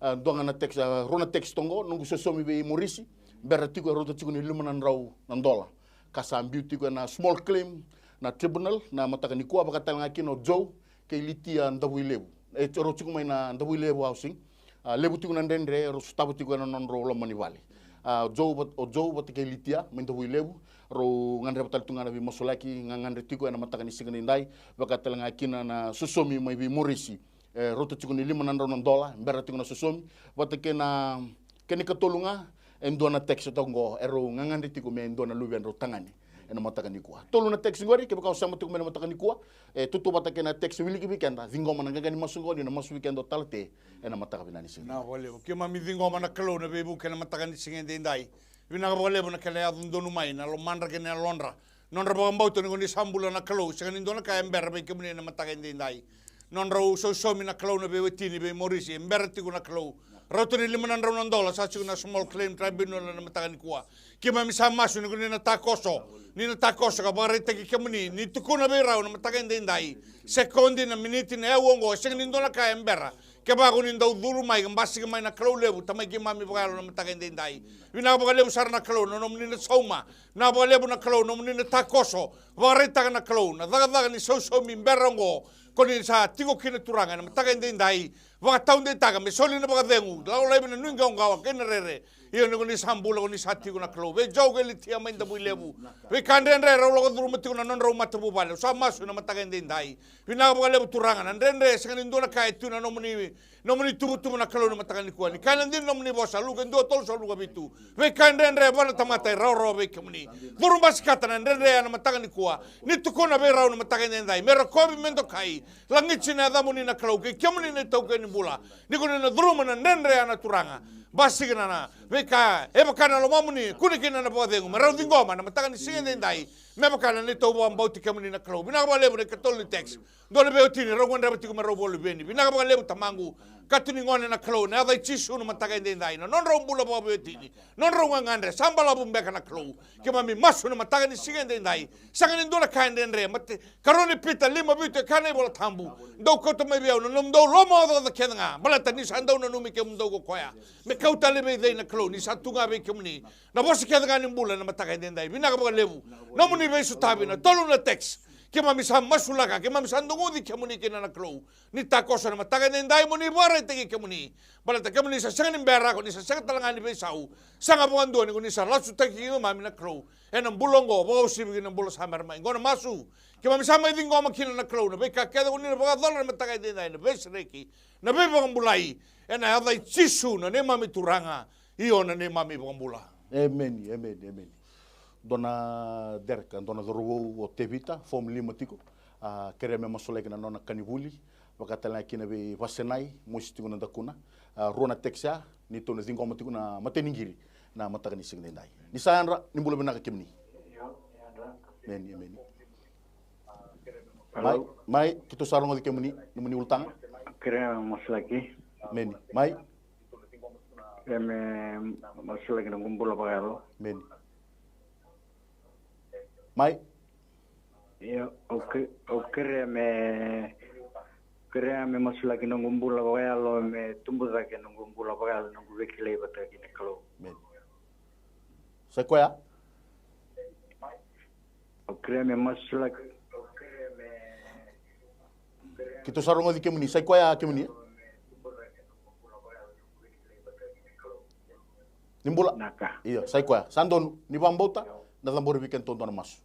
a, dua ga na text, a, rua na text toqo, noqu sosomi vei Morisi, bera tiko e rauta tiko ni lima na drau na dola, ka sa biu tiko ena small claim na tribunal na mataka nikua. Vaka tale ga kina o Joe kei Litia Davuilevu, e rau tiko mai na Davuilevu Housing. A, levu tiko na dredre e rau sotava tiko ena nodrau loma ni vale. A, o Joe vat-, o Joe vata kei Litia mai Davuilevu, rau gadreva tale tu ga na veimasulaki, gagadre tiko ena mataka ni siga nidai. Vaka tale ga kina na sosomi mai vei Morisi, e rauta tiko ni lima na drau na dola, bera tiko na sosomi. Vata kei na, kena ikatolu ga, e dua na text toqo, e rau gagadre tiko me dua na luvedrau tagane ena mataka nikua. Tolu na text qori, kevaka o sema tiko mai na mataka nikua, e tautauvata kei na text wiliki vei keda, ciqoma na qaqa ni masu qo, ni na masu vei keda o Talate ena mataka vinaka ni siga. Vinaka vakalevu. Keimami ciqoma na Kalou na veivuke ena mataka ni siga edaidai. Vinaka vakalevu na kena yaco donu mai na lomadra kei na yalodra. Nodra vakabauta ni ko ni sa bula na Kalou, sega ni dua na ka e bera vei kemuni ena mataka edaidai. Nodrau sausaumi na Kalou na veiwatini vei Morisi, e bera tiko na Kalou. Rauta ni lima na drau na dola sa tiko na small claim tribunal ena mataka nikua. Keimami sa masu ni ko ni na takoso, ni na takoso ka vakaraitaki kemuni, ni tukuna vei rau na mataka edaidai. Sekodi, na miniti, na aua oqo, e sega ni dua na ka e bera. Kevaka ko ni dau curu mai ka basika mai na Kalou levu, Tamai keimami vakayalo na mataka edaidai. Vinaka vakalevu sara na Kalou na nomuni na sauma. Vinaka vakalevu na Kalou na nomuni na takoso. Vakaraitaka na Kalou na cakacaka ni sausaumi bera oqo. Ko ni sa tiko kina Turaga ena mataka edaidai. Vakataudeitaka me soli na vakacegu, lako laivi na nuiqawaqawa kei na rere. Io, ni ko ni sa bula, ko ni sa tiko na Kalou. Vei Joe kei Litia mai Davuilevu, veika dredre rau lako curuma tiko na nodrau matavuvale, au sa masu ena mataka edaidai. Vinaka vakalevu Turaga, na dredre sega ni dua na ka e tu na nomuni, nomuni tuvatuva na Kalou na mataka nikua. Ni kaya na dina nomuni vosa, Luke dua tolu sa Luke vitu. Veika dredre vua na tamata e rawarawa vei kemuni. Curu basikata na dredre ena mataka nikua. Ni tukuna vei rau na mataka edaidai me rokovi, me dokai, lagiti na yacamuni na Kalou kei kemuni na itaukei ni bula. Ni ko ni na curuma na dredre ya na Turaga. Basika na, na veika e vaka na lomamuni, kune kina na vakacegu me rau ciqoma na mataka ni siga edaidai. Me vaka na neitou vakabauti kemuni na Kalou. Vinaka vakalevu na ikatolu ni text. Dua na veiwatini rau gadreva tiko me rau vakaluveni. Vinaka vakalevu Tamaqu, katu ni gone na Kalou, na yaca i Jisu na mataka edaidai. Na nodrau bula vakaveiwatini, nodrau gagadre, sa balavu beka na Kalou. Keimami masu na mataka ni siga edaidai. Sega ni dua na ka e dredre, mate, karua ni Pita lima vitu e kaya na iVola Tabu. Dou kauta mai vei au na nomudou lomaocaoca kece ga, baleta ni sa dau nanumi kemudou ko koya. Me kau tale vei cei na Kalou ni sa tu ga vei kemuni na vosa kece ga ni bula ena mataka edaidai. Vinaka vakalevu nomuni veisotavi na tolu na text. Keimami sa masulaka, keimami sa doguci kemuni kina na Kalou. Ni takoso na mataka edaidai mo ni vakaraitaki kemuni. Baleta kemuni sa sega ni bera, ko ni sa sega tale ga ni veisau. Sega vakadua ni ko ni sa lasutaki keimami na Kalou ena bula oqo, vakauasivi ki na bula sa bera mai. Qo na masu keimami sa mai ciqoma kina na Kalou, na veika kece ko ni na vakayacora na mataka edaidai, na veisereki, na veivakabulai, ena yaca i Jisu na neimami Turaga, io na neimami iVakabula. Emeni, emeni, emeni. Dua na Derek, dua na cauravou o Tevita, form lima tiko. A, kerea me masulaki na nona ka ni vuli. Vaka tale ga kina vei Vasenai, mosi tiko na dakuna. A, rua na text ya, neitou na ciqoma tiko na matai ni qiri na mataka ni siga edaidai. Ni sa yadra, ni bula vinaka kemuni. Emeni, emeni. Mai, mai, keitou sa rogoci kemuni, nomuni ulutaga. Kerea me masulaki. Emeni. Mai. Kerea me masulaki noqu bula vakayalo. Emeni. Mai. Io, au ke-, au kerea me, kerea me masulaki noqu bula vakayalo, me tubu cake noqu bula vakayalo, noqu veikilai vata kei na Kalou. Emeni. Sa i koya? Au kerea me masulaki. Keitou sa rogoci kemuni, sa i koya kemuni. Ni bula. Naka. Io, sa i koya. Sa donu, ni vakabauta, na cabori vei keitou dua na masu.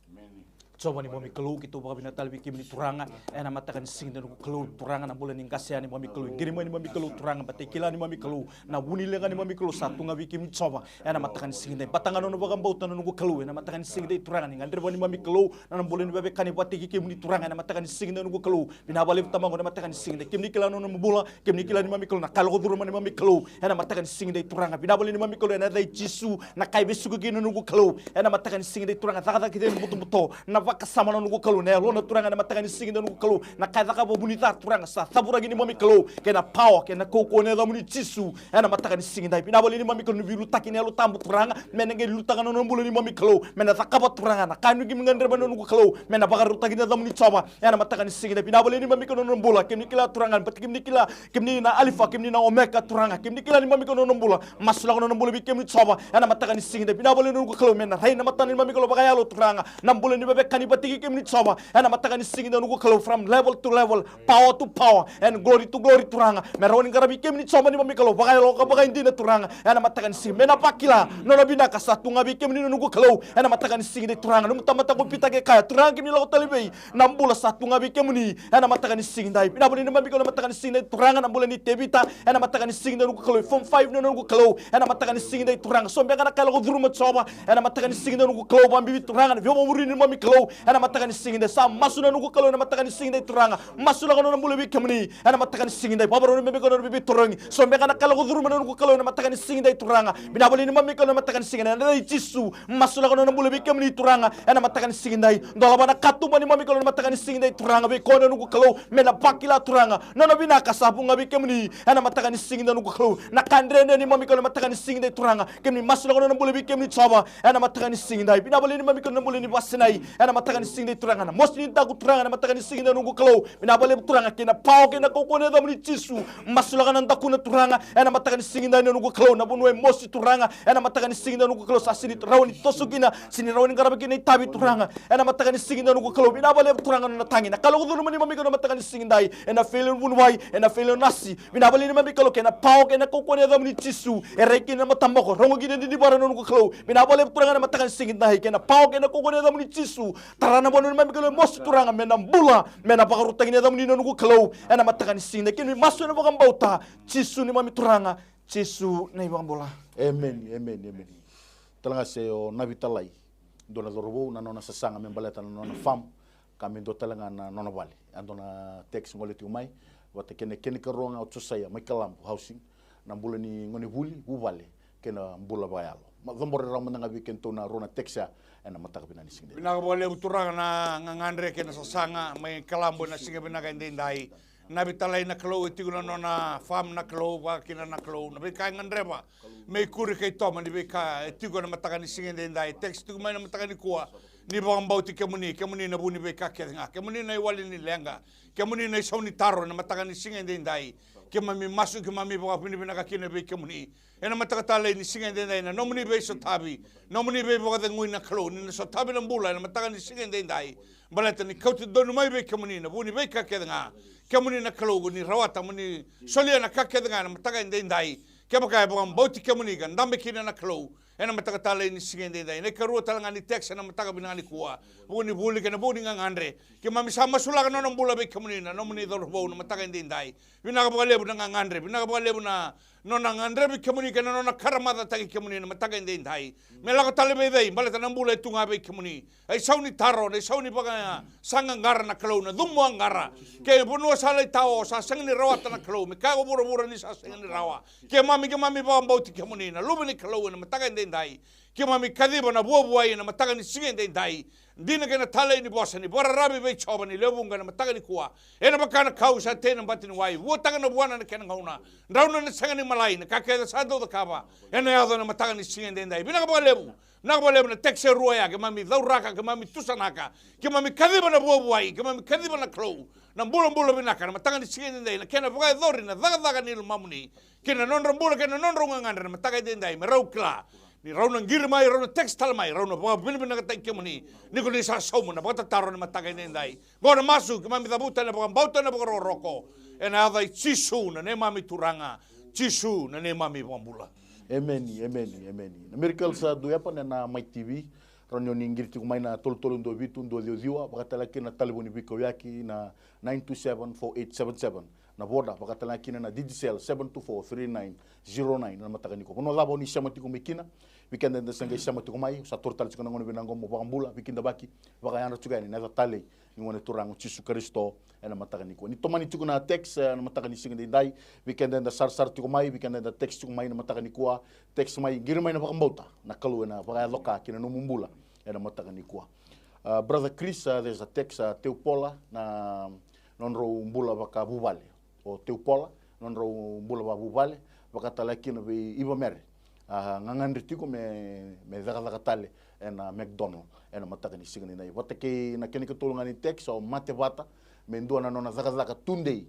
Jiova neimami Kalou, keitou vakavinavinaka tale vei kemuni Turaga, ena mataka ni siga edaidai noqu Kalou, Turaga na bula ni qase yani neimami Kalou, qiri mai neimami Kalou, Turaga, baleta kila neimami Kalou, na vu ni leqa neimami Kalou, sa tu ga vei kemuni Jiova, ena mataka ni siga edaidai, baleta ga na nona vakabauta na noqu Kalou, ena mataka ni siga edaidai Turaga, ni gadreva neimami Kalou, na nona bula ni veiwekani vata kei kemuni Turaga, ena mataka ni siga edaidai noqu Kalou, vinaka vakalevu Tamaqu, ena mataka ni siga edaidai, kemuni kila na nona bula, kemuni kila neimami Kalou, na ka e lako curuma neimami Kalou, ena mataka ni siga edaidai Turaga, vinaka vakalevu neimami Kalou, ena yaca i Jisu, na ka e vesuka kina na noqu Kalou, ena mataka ni siga edaidai Turaga, cakacaka kece ena butobuto, na vakasama na noqu Kalou, na yalona Turaga, ena mataka ni siga edaidai noqu Kalou, na ka e cakava vu ni ca Turaga, sa cavuraki neimami Kalou, kei na pawa, kei na kaukauwa ena yacamuni Jisu, ena mataka ni siga edaidai, vinaka vakalevu neimami Kalou, ni veiliutaki na Yalo Tabu Turaga, me na qai liutaka na nona bula neimami Kalou, me na cakava Turaga, na ka e nuki me gadreva na noqu Kalou, me na vakarautaki ena yacamuni Jiova, ena mataka ni siga edaidai, vinaka vakalevu neimami Kalou na nona bula, kemuni kila Turaga, baleta kemuni kila, kemuni na Alifa, kemuni na Omeka Turaga, kemuni kila neimami Kalou na nona bula, masulaka na nona bula vei kemuni Jiova, ena mataka ni siga edaidai, vinaka vakalevu na noqu Kalou, me na rai na matana neimami Kalou vakayalo Turaga, na bula ni veiwekani vata kei kemuni Jiova, ena mataka ni siga edaidai noqu Kalou, from level to level, power to power, and glory to glory Turaga, me rawa ni qaravi kemuni Jiova neimami Kalou, vakayalo ka vakaidina Turaga, ena mataka ni siga, me na vakila, nona vinaka sa tu ga vei kemuni na noqu Kalou, ena mataka ni siga edaidai Turaga, nomu tamata ko Pita ke kaya, Turaga kemuni lako tale vei, na bula sa tu ga vei kemuni, ena mataka ni siga edaidai. Vinaka vakalevu neimami Kalou, ena mataka ni siga edaidai Turaga, na bula ni Tevita, ena mataka ni siga edaidai noqu Kalou, form five na noqu Kalou, ena mataka ni siga edaidai Turaga, so beka na ka e lako curuma Jiova, ena mataka ni siga edaidai noqu Kalou, vakabibi Turaga, na veivakamuria neimami Kalou, ena mataka ni siga edaidai, sa masu na noqu Kalou, ena mataka ni siga edaidai Turaga, masulaka nona bula vei kemuni, ena mataka ni siga edaidai, vakavakarau neimami Kalou na veivakatarogi, so beka na ka e lako curuma na noqu Kalou, ena mataka ni siga edaidai Turaga, vinaka vakalevu neimami Kalou, ena mataka ni siga edaidai, ena yaca i Jisu, masulaka nona bula vei kemuni Turaga, ena mataka ni siga edaidai. Dolava na katuba neimami Kalou ena mataka ni siga edaidai Turaga, vei koya na noqu Kalou, me na vakila Turaga, nona vinaka sa vu ga vei kemuni, ena mataka ni siga edaidai noqu Kalou, na ka dredre neimami Kalou ena mataka ni siga edaidai Turaga, kemuni masulaka nona bula vei kemuni Jiova, ena mataka ni siga edaidai, vinaka vakalevu neimami Kalou na bula ni vasinai, ena mataka ni siga edaidai Turaga, na mosi ni daku Turaga, ena mataka ni siga edaidai noqu Kalou, vinaka vakalevu Turaga, kei na pawa, kei na kaukauwa ena yacamuni Jisu, masulaka na dakuna Turaga, ena mataka ni siga edaidai na noqu Kalou, na vanua e mosi Turaga, ena mataka ni siga edaidai noqu Kalou, sa sega ni rawa ni toso kina, sega ni rawa ni qarava kina na itavi Turaga, ena mataka ni siga edaidai noqu Kalou, vinaka vakalevu Turaga na nona tagi, na ka e lako curuma neimami Kalou ena mataka ni siga edaidai, ena failure vuniwai, ena failure nasi, vinaka vakalevu neimami Kalou, kei na pawa, kei na kaukauwa ena yacamuni Jisu, e rai kina na mataboko, rogo kina na didivara na noqu Kalou, vinaka vakalevu Turaga ena mataka ni siga edaidai, kei na pawa, kei na kaukauwa ena yacamuni Jisu, tara na vanua neimami Kalou e mosi Turaga, me na bula, me na vakarautaki ena yacamuni na noqu Kalou, ena mataka ni siga edaidai, kemuni masu ena vakabauta, Jisu neimami Turaga, Jisu na iVakabula. Emeni, emeni, emeni. Tale ga se o Navi Talai, dua na cauravou, na nona sasaga me baleta na nona farm, ka me dua tale ga na nona vale. A dua na text gole tiko mai, vata kei na kena ikarua ga o Josaia Maikalabu Housing, na bula ni gonevuli, vuvale, kei na bula vakayalo. Ma cabora rawa mada ga vei kedatou na rua na text ya, ena mataka vinaka ni siga edaidai. Vinaka vakalevu Turaga na gagadre kei na sasaga mai Kalabu ena siga vinaka edaidai. Navi Talai na Kalou, e tiko na nona farm na Kalou, vaka kina na Kalou, na veika e gadreva me ikuri kei toma ni veika e tiko ena mataka ni siga edaidai. Text tiko mai na mataka nikua, ni vakabauti kemuni, kemuni na vu ni veika kece ga, kemuni na iwali ni leqa, kemuni na isau ni taro ena mataka ni siga edaidai. Keimami masu, keimami vakavinavinaka kina vei kemuni. Ena mataka talei ni siga edaidai, na nomuni veisotavi, nomuni veivakacegui na Kalou, ni na sotavi na bula ena mataka ni siga edaidai. Baleta ni kauti donu mai vei kemuni na vu ni veika kece ga. Kemuni na Kalou, ni rawata mo ni solia na ka kece ga ena mataka edaidai. Kevaka e vakabauti kemuni ka dabe kina na Kalou, ena mataka talei ni siga edaidai. Na ikarua tale ga ni text ena mataka vinaka nikua, vuku ni vuli kei na vuku ni gagadre. Keimami sa masulaka na nona bula vei kemuni na nomuni cauravou na mataka edaidai. Vinaka vakalevu na gagadre, vinaka vakalevu na nona gadrevi kemuni kei na nona karamacataki kemuni na mataka edaidai. Me lako tale vei cei, baleta na bula e tu ga vei kemuni. Na isau ni taro, na isau ni vakasaqaqara na Kalou, na cumu qara. Ke vanua sa lai tao, sa sega ni rawata na Kalou, me kaya ko vuravura ni sa sega ni rawa. Keimami, keimami vakabauti kemuni na Luve ni Kalou ena mataka edaidai. Keimami kaciva na vuavuai ena mataka ni siga edaidai. Dina kei na talei ni vosa ni vakararavi vei Jiova ni lewe vuqa ena mataka nikua. Ena vaka na kau sa tei na bati ni wai, vuataka na vuana na kena gauna. Drau na sega ni malai na ka kece sa dau cakava. Ena yaco ena mataka ni siga edaidai. Vinaka vakalevu. Vinaka vakalevu na text e rua ya, keimami cauraka, keimami tusanaka. Keimami kaciva na vuavuai, keimami kaciva na Kalou. Na bulabula vinaka na mataka ni siga edaidai, na kena vakayacori na cakacaka ni lomamuni. Kei na nodra bula, kei na nodrau gagadre na mataka edaidai, me rau kila Ni rau na qiri mai, rau na text tale mai, rau na vakavinavinakataki kemuni. Ni ko ni sa sauma na vakatataro ena mataka edaidai. Qo na masu keimami cavuta ena vakabauta, ena vakarokoroko. Ena yaca i Jisu na neimami Turaga. Jisu na neimami iVakabula. Emeni, emeni, emeni. Na miracles sa dau happen ena Mai T V. Rawa ni o ni qiri tiko mai na tolu tolu dua vitu dua ciwa ciwa, vaka tale ga kina na talevoni veikauyaki na nine two seven four eight seven seven. Na Voda, vaka tale ga kina na Digicel seven two four three nine zero nine. Na mataka nikua, vanua cava o ni sema tiko mai kina, vei keda eda se qai sema tiko mai, sa toro tale tiko na gauna vinaka qo mo vakabula, veikidavaki, vakayadra tiko yani ena yaca talei ni Gone Turaga o Jisu Karisito. Ena mataka nikua, ni tomani tiko na text, eh, ena mataka ni siga edaidai, vei keda eda sarasara tiko mai, vei keda eda text tiko mai ena mataka nikua, text mai, qiri mai na vakabauta, na Kalou ena vakayaco ka ki na nomu bula ena mataka nikua. Ah, brother Chris, ah, there's a text, ah, Teupola, na nodrau bula vakavuvale. O Teupola, nodrau bula vakavuvale, vaka tale ga kina vei Iva Mere. A gagadre tiko me, me cakacaka tale ena McDonald ena mataka ni siga edaidai. Vata kei na kena ikatolu ga ni text, o Mate Vata, me dua na nona cakacaka tudei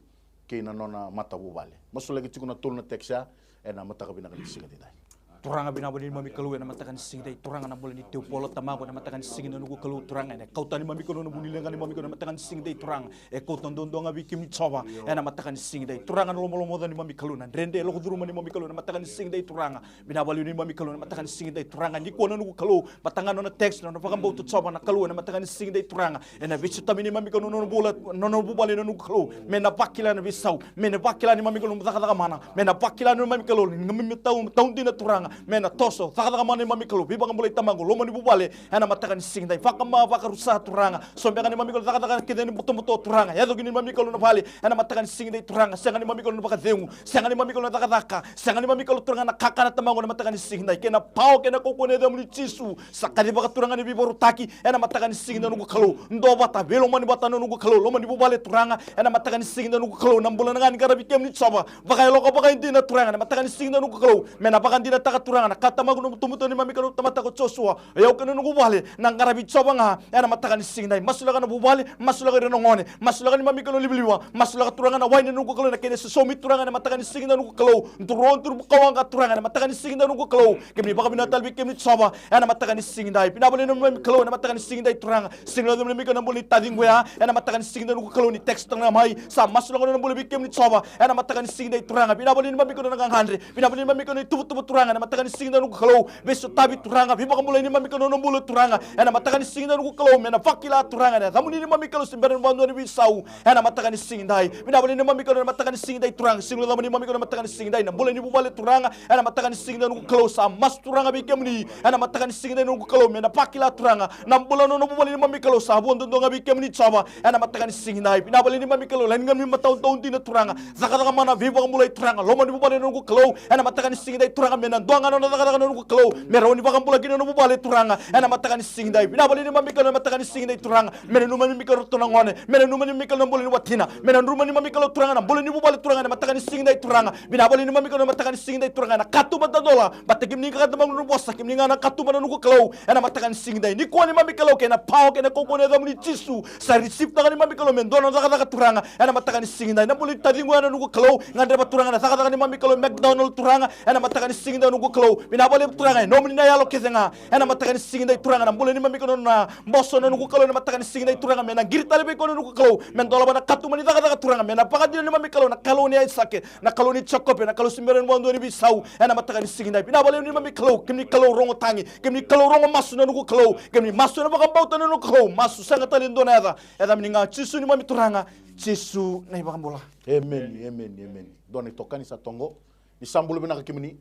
kei na nona matavuvale. Masulaki tiko na tolu na text ya ena mataka vinaka ni siga edaidai. Turaga, vinaka vakalevu neimami Kalou ena mataka ni siga edaidai. Turaga, na bula ni Teupola tamaqu ena mataka ni siga edaidai, noqu Kalou Turaga, ena kauta neimami Kalou na vu ni leqa neimami Kalou ena mataka ni siga edaidai, Turaga. E kauta duadua ga vei kemuni Jiova ena mataka ni siga edaidai. Turaga, na lomalomaca neimami Kalou, na dredre, lako curuma neimami Kalou ena mataka ni siga edaidai, Turaga. Vinaka vakalevu neimami Kalou ena mataka ni siga edaidai, Turaga. Nikua, na noqu Kalou, vata ga na nona text, na nona vakabauta Jiova, na Kalou, ena mataka ni siga edaidai, Turaga. Ena veisotavi neimami Kalou na nona bula, na nona vuvale, na noqu Kalou. Me na vakila na veisau, me na vakila neimami Kalou na cakacaka mana, me na vakila neimami Kalou ni neimami tau, tau dina, Turaga. Me na toso, cakacaka mana neimami Kalou, veivakabulai tamaqu, loma ni vuvale, ena mataka ni siga edaidai. Vakama, vakarusa, Turaga. So beka neimami Kalou cakacaka kece ni butobuto, Turaga. Yaco kina neimami Kalou na vale ena mataka ni siga edaidai, Turaga. Sega neimami Kalou na vakacegu, sega neimami Kalou na cakacaka, sega neimami Kalou, Turaga, na kakana tamaqu ena mataka ni siga edaidai. Kei na pawa kei na kaukauwa ena yacamuni Jisu. Sa kacivaka, Turaga, ni veivakarautaki ena mataka ni siga edaidai, noqu Kalou. Duavata, veilomani vata, na noqu Kalou, loma ni vuvale, Turaga, ena mataka ni siga edaidai, noqu Kalou. Na bula ga ni qaravi kemuni Jiova vakayaloka vakaidina, Turaga, ena mataka ni siga edaidai, noqu Kalou. Me na vakadinataka, Turaga, na ka tamaqu na butobuto neimami Kalou, tamata ko Josua, o yau kei na noqu vale, na qaravi Jiova ga ena mataka ni siga edaidai. Masulaka na vuvale, masulaka ira na gone, masulaka neimami Kalou livaliva, masulaka, Turaga, na waini, na noqu Kalou, na kena isosomi, Turaga, ena mataka ni siga edaidai, noqu Kalou. Dro, dro bukawaqa, Turaga, ena mataka ni siga edaidai, noqu Kalou. Kemuni vakavinavinaka tale vei kemuni Jiova ena mataka ni siga edaidai. Vinaka vakalevu neimami Kalou ena mataka ni siga edaidai, Turaga. Sega ni yaco me lomani iko na bula ni taciqu ya ena mataka ni siga edaidai, noqu Kalou, ni text tale ga mai. Sa masulaka na bula vei kemuni Jiova ena mataka ni siga edaidai, Turaga. Vinaka vakalevu neimami Kalou na gagadre, vinaka vakalevu neimami Kalou na ituvatuva, Turaga, ena mataka ni siga edaidai, noqu Kalou. Veisotavi, Turaga, veivakabulai neimami Kalou na bula, Turaga, ena mataka ni siga edaidai, noqu Kalou. Me na vakila, Turaga, ena yacamuni neimami Kalou, se bera ni vakadua na veisau ena mataka ni siga edaidai. Vinaka vakalevu neimami Kalou ena mataka ni siga edaidai, Turaga. Sega ni yaco me lomani neimami Kalou ena mataka ni siga edaidai, na bula ni vuvale, Turaga, ena mataka ni siga edaidai, noqu Kalou. Sa masu, Turaga, vei kemuni ena mataka ni siga edaidai, noqu Kalou, me na vakila, Turaga, na bula, na nona vuvale neimami Kalou, sa vua duadua ga vei kemuni Jiova ena mataka ni siga edaidai. Vinaka vakalevu neimami Kalou, lani ga neimami matau dau dina, Turaga. Cakacaka mana, veivakabulai, Turaga, loma ni vuvale, na noqu Kalou, ena mataka ni siga edaidai, Turaga. Me na dua ga na nona cakacaka, na noqu Kalou, me rawa ni vakabula kina na vuvale, Turaga, ena mataka ni siga edaidai. Vinaka vakalevu neimami Kalou ena mataka ni siga edaidai, Turaga. Me nanuma neimami Kalou ratou na gone, me nanuma neimami Kalou na bula ni watina, me nanuma neimami Kalou, Turaga, na bula ni vuvale, Turaga, ena mataka ni siga edaidai, Turaga. Vinaka vakalevu neimami Kalou ena mataka ni siga edaidai, Turaga, na katuba tadola, baleta kemuni kakata mai na vosa, kemuni ga na katuba, na noqu Kalou, ena mataka ni siga edaidai. Nikua neimami Kalou, kei na pawa kei na kaukauwa ena yacamuni Jisu, sa receive-taka neimami Kalou me dua na cakacaka, Turaga, ena mataka ni siga edaidai. Na bula ni taciqu ya, na noqu Kalou, gadreva, Turaga, na cakacaka neimami Kalou McDonald, Turaga, ena mataka ni siga edaidai, noqu Kalou. Vinaka vakalevu, Turaga, e nomuni na yalo kece ga ena mataka ni siga edaidai, Turaga, na bula neimami Kalou na boso, na noqu Kalou, ena mataka ni siga edaidai, Turaga. Me na qiri tale vei koya, na noqu Kalou, me dolava na katuba ni cakacaka, Turaga. Me na vakadina neimami Kalou, na Kalou nei Aisake, na Kalou nei Jakope, na Kalou se bera ni vakadua na veisau ena mataka ni siga edaidai. Vinaka vakalevu neimami Kalou, kemuni Kalou rogo tagi, kemuni Kalou rogo masu, na noqu Kalou. Kemuni masu ena vakabauta, na noqu Kalou. Masu sega tale e dua na yaca, yacamuni ga Jisu neimami Turaga, Jisu na iVakabula. Emeni, emeni, emeni. Dua na itokani sa tu qo. Ni sa bula vinaka kemuni.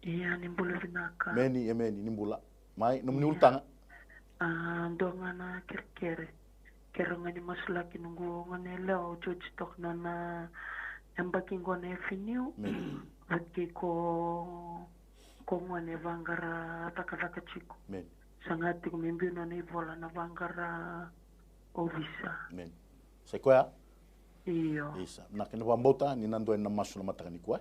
Ia, ni bula vinaka. Emeni, emeni, ni bula. Mai, nomuni ulutaga. A, dua ga na kerekere. Kerea ga ni masulaki noqu gone yalewa o George toka na, na yabaki qo na F N U. Emeni. Vata kei ko, ko gone vaqara cakacaka tiko. Emeni. Saga tiko me biu nona ivola na vaqara ovisa. Emeni. Sa i koya? Io. Isa. Na kena vakabauta ni na dua ena masu na mataka nikua.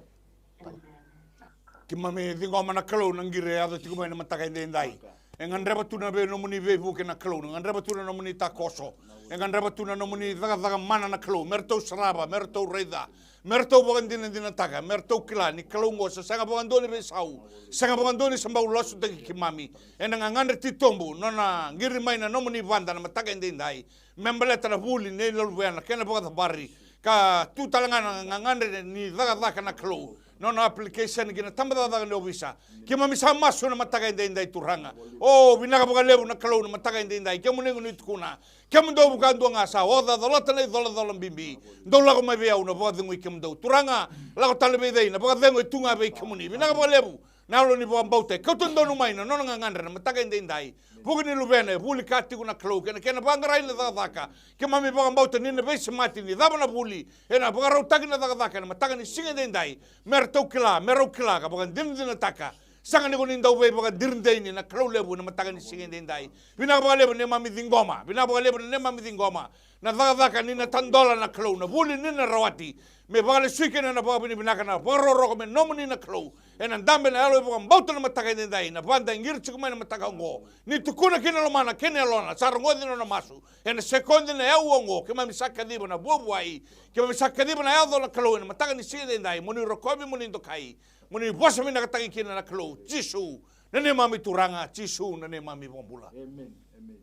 Keimami ciqoma na Kalou na qiri e yaco tiko mai na mataka edaidai. E gadreva tu na vei nomuni veivuke na Kalou, na gadreva tu na nomuni takoso. E gadreva tu na nomuni cakacaka mana na Kalou, me ratou sarava, me ratou raica, Me ratou vakadinadinataka, me ratou kila ni Kalou oqo sa sega vakadua ni veisau, sega vakadua ni sa bau lasutaki keimami. Ena gagadre titobu, nona qiri mai na nomuni vada na mataka edaidai. Me baleta na vuli nei Luvena, kei na vakacavari, ka tu tale ga na gagadre ni cakacaka na Kalou. Nona application ki na tabacakacaka ni ovisa. Keimami sa masu na mataka edaidai Turaga. O, vinaka vakalevu na Kalou na mataka edaidai. Kemuni qo ni tukuna. Kemudou vakadua ga sa oca colata na icolacola bibi. Dou lako mai vei au na vakacegui kemudou. Turaga, lako tale vei cei na vakacegu e tu ga vei kemuni. Vinaka vakalevu. Na yalo ni vakabauta e kauta donu mai na nona gagadre na mataka edaidai. Vuku ni Luvena e vuli ka tiko na Kalou, kena, kena vaqarai na cakacaka. Keimami vakabauta ni na veisemati ni cava na vuli. Ena vakarautaki na cakacaka ena mataka ni siga edaidai. Me ratou kila, me rau kila ka vakadinadinataka. Sega ni ko ni dau veivakadirideini na Kalou levu ena mataka ni siga edaidai. Vinaka vakalevu na neimami ciqoma, vinaka vakalevu na neimami ciqoma. Na cakacaka ni na tadola na Kalou, na vuli ni na rawati. Me vakalesui kina na vakavinavinaka, na vakarokoroko me nomuni na Kalou. Ena dabe na yalo e vakabauta na mataka edaidai, na vada e qiri tiko mai na mataka oqo. Ni tukuna kina lomana kei na yalona, sa rogoci na nona masu. Ena sekodi na yau oqo, keimami sa kaciva na vuavuai. Keimami sa kaciva na yaco na Kalou ena mataka ni siga edaidai, mo ni rokovi, mo ni dokai. Mo ni vosa vinakataki kina na Kalou, Jisu na neimami Turaga, Jisu na neimami Vakabula. Amen, amen,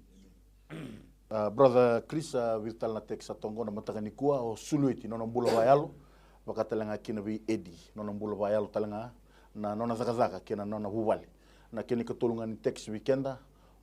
amen. A, brother Chris, a, vica tale na text sa toqo na mataka nikua, o Sulueti, nona bula vakayalo, vaka tale ga kina vei Edi, nona bula vakayalo tale ga, na nona cakacaka kei na nona vuvale. Na kena ikatolu ga ni text vei keda,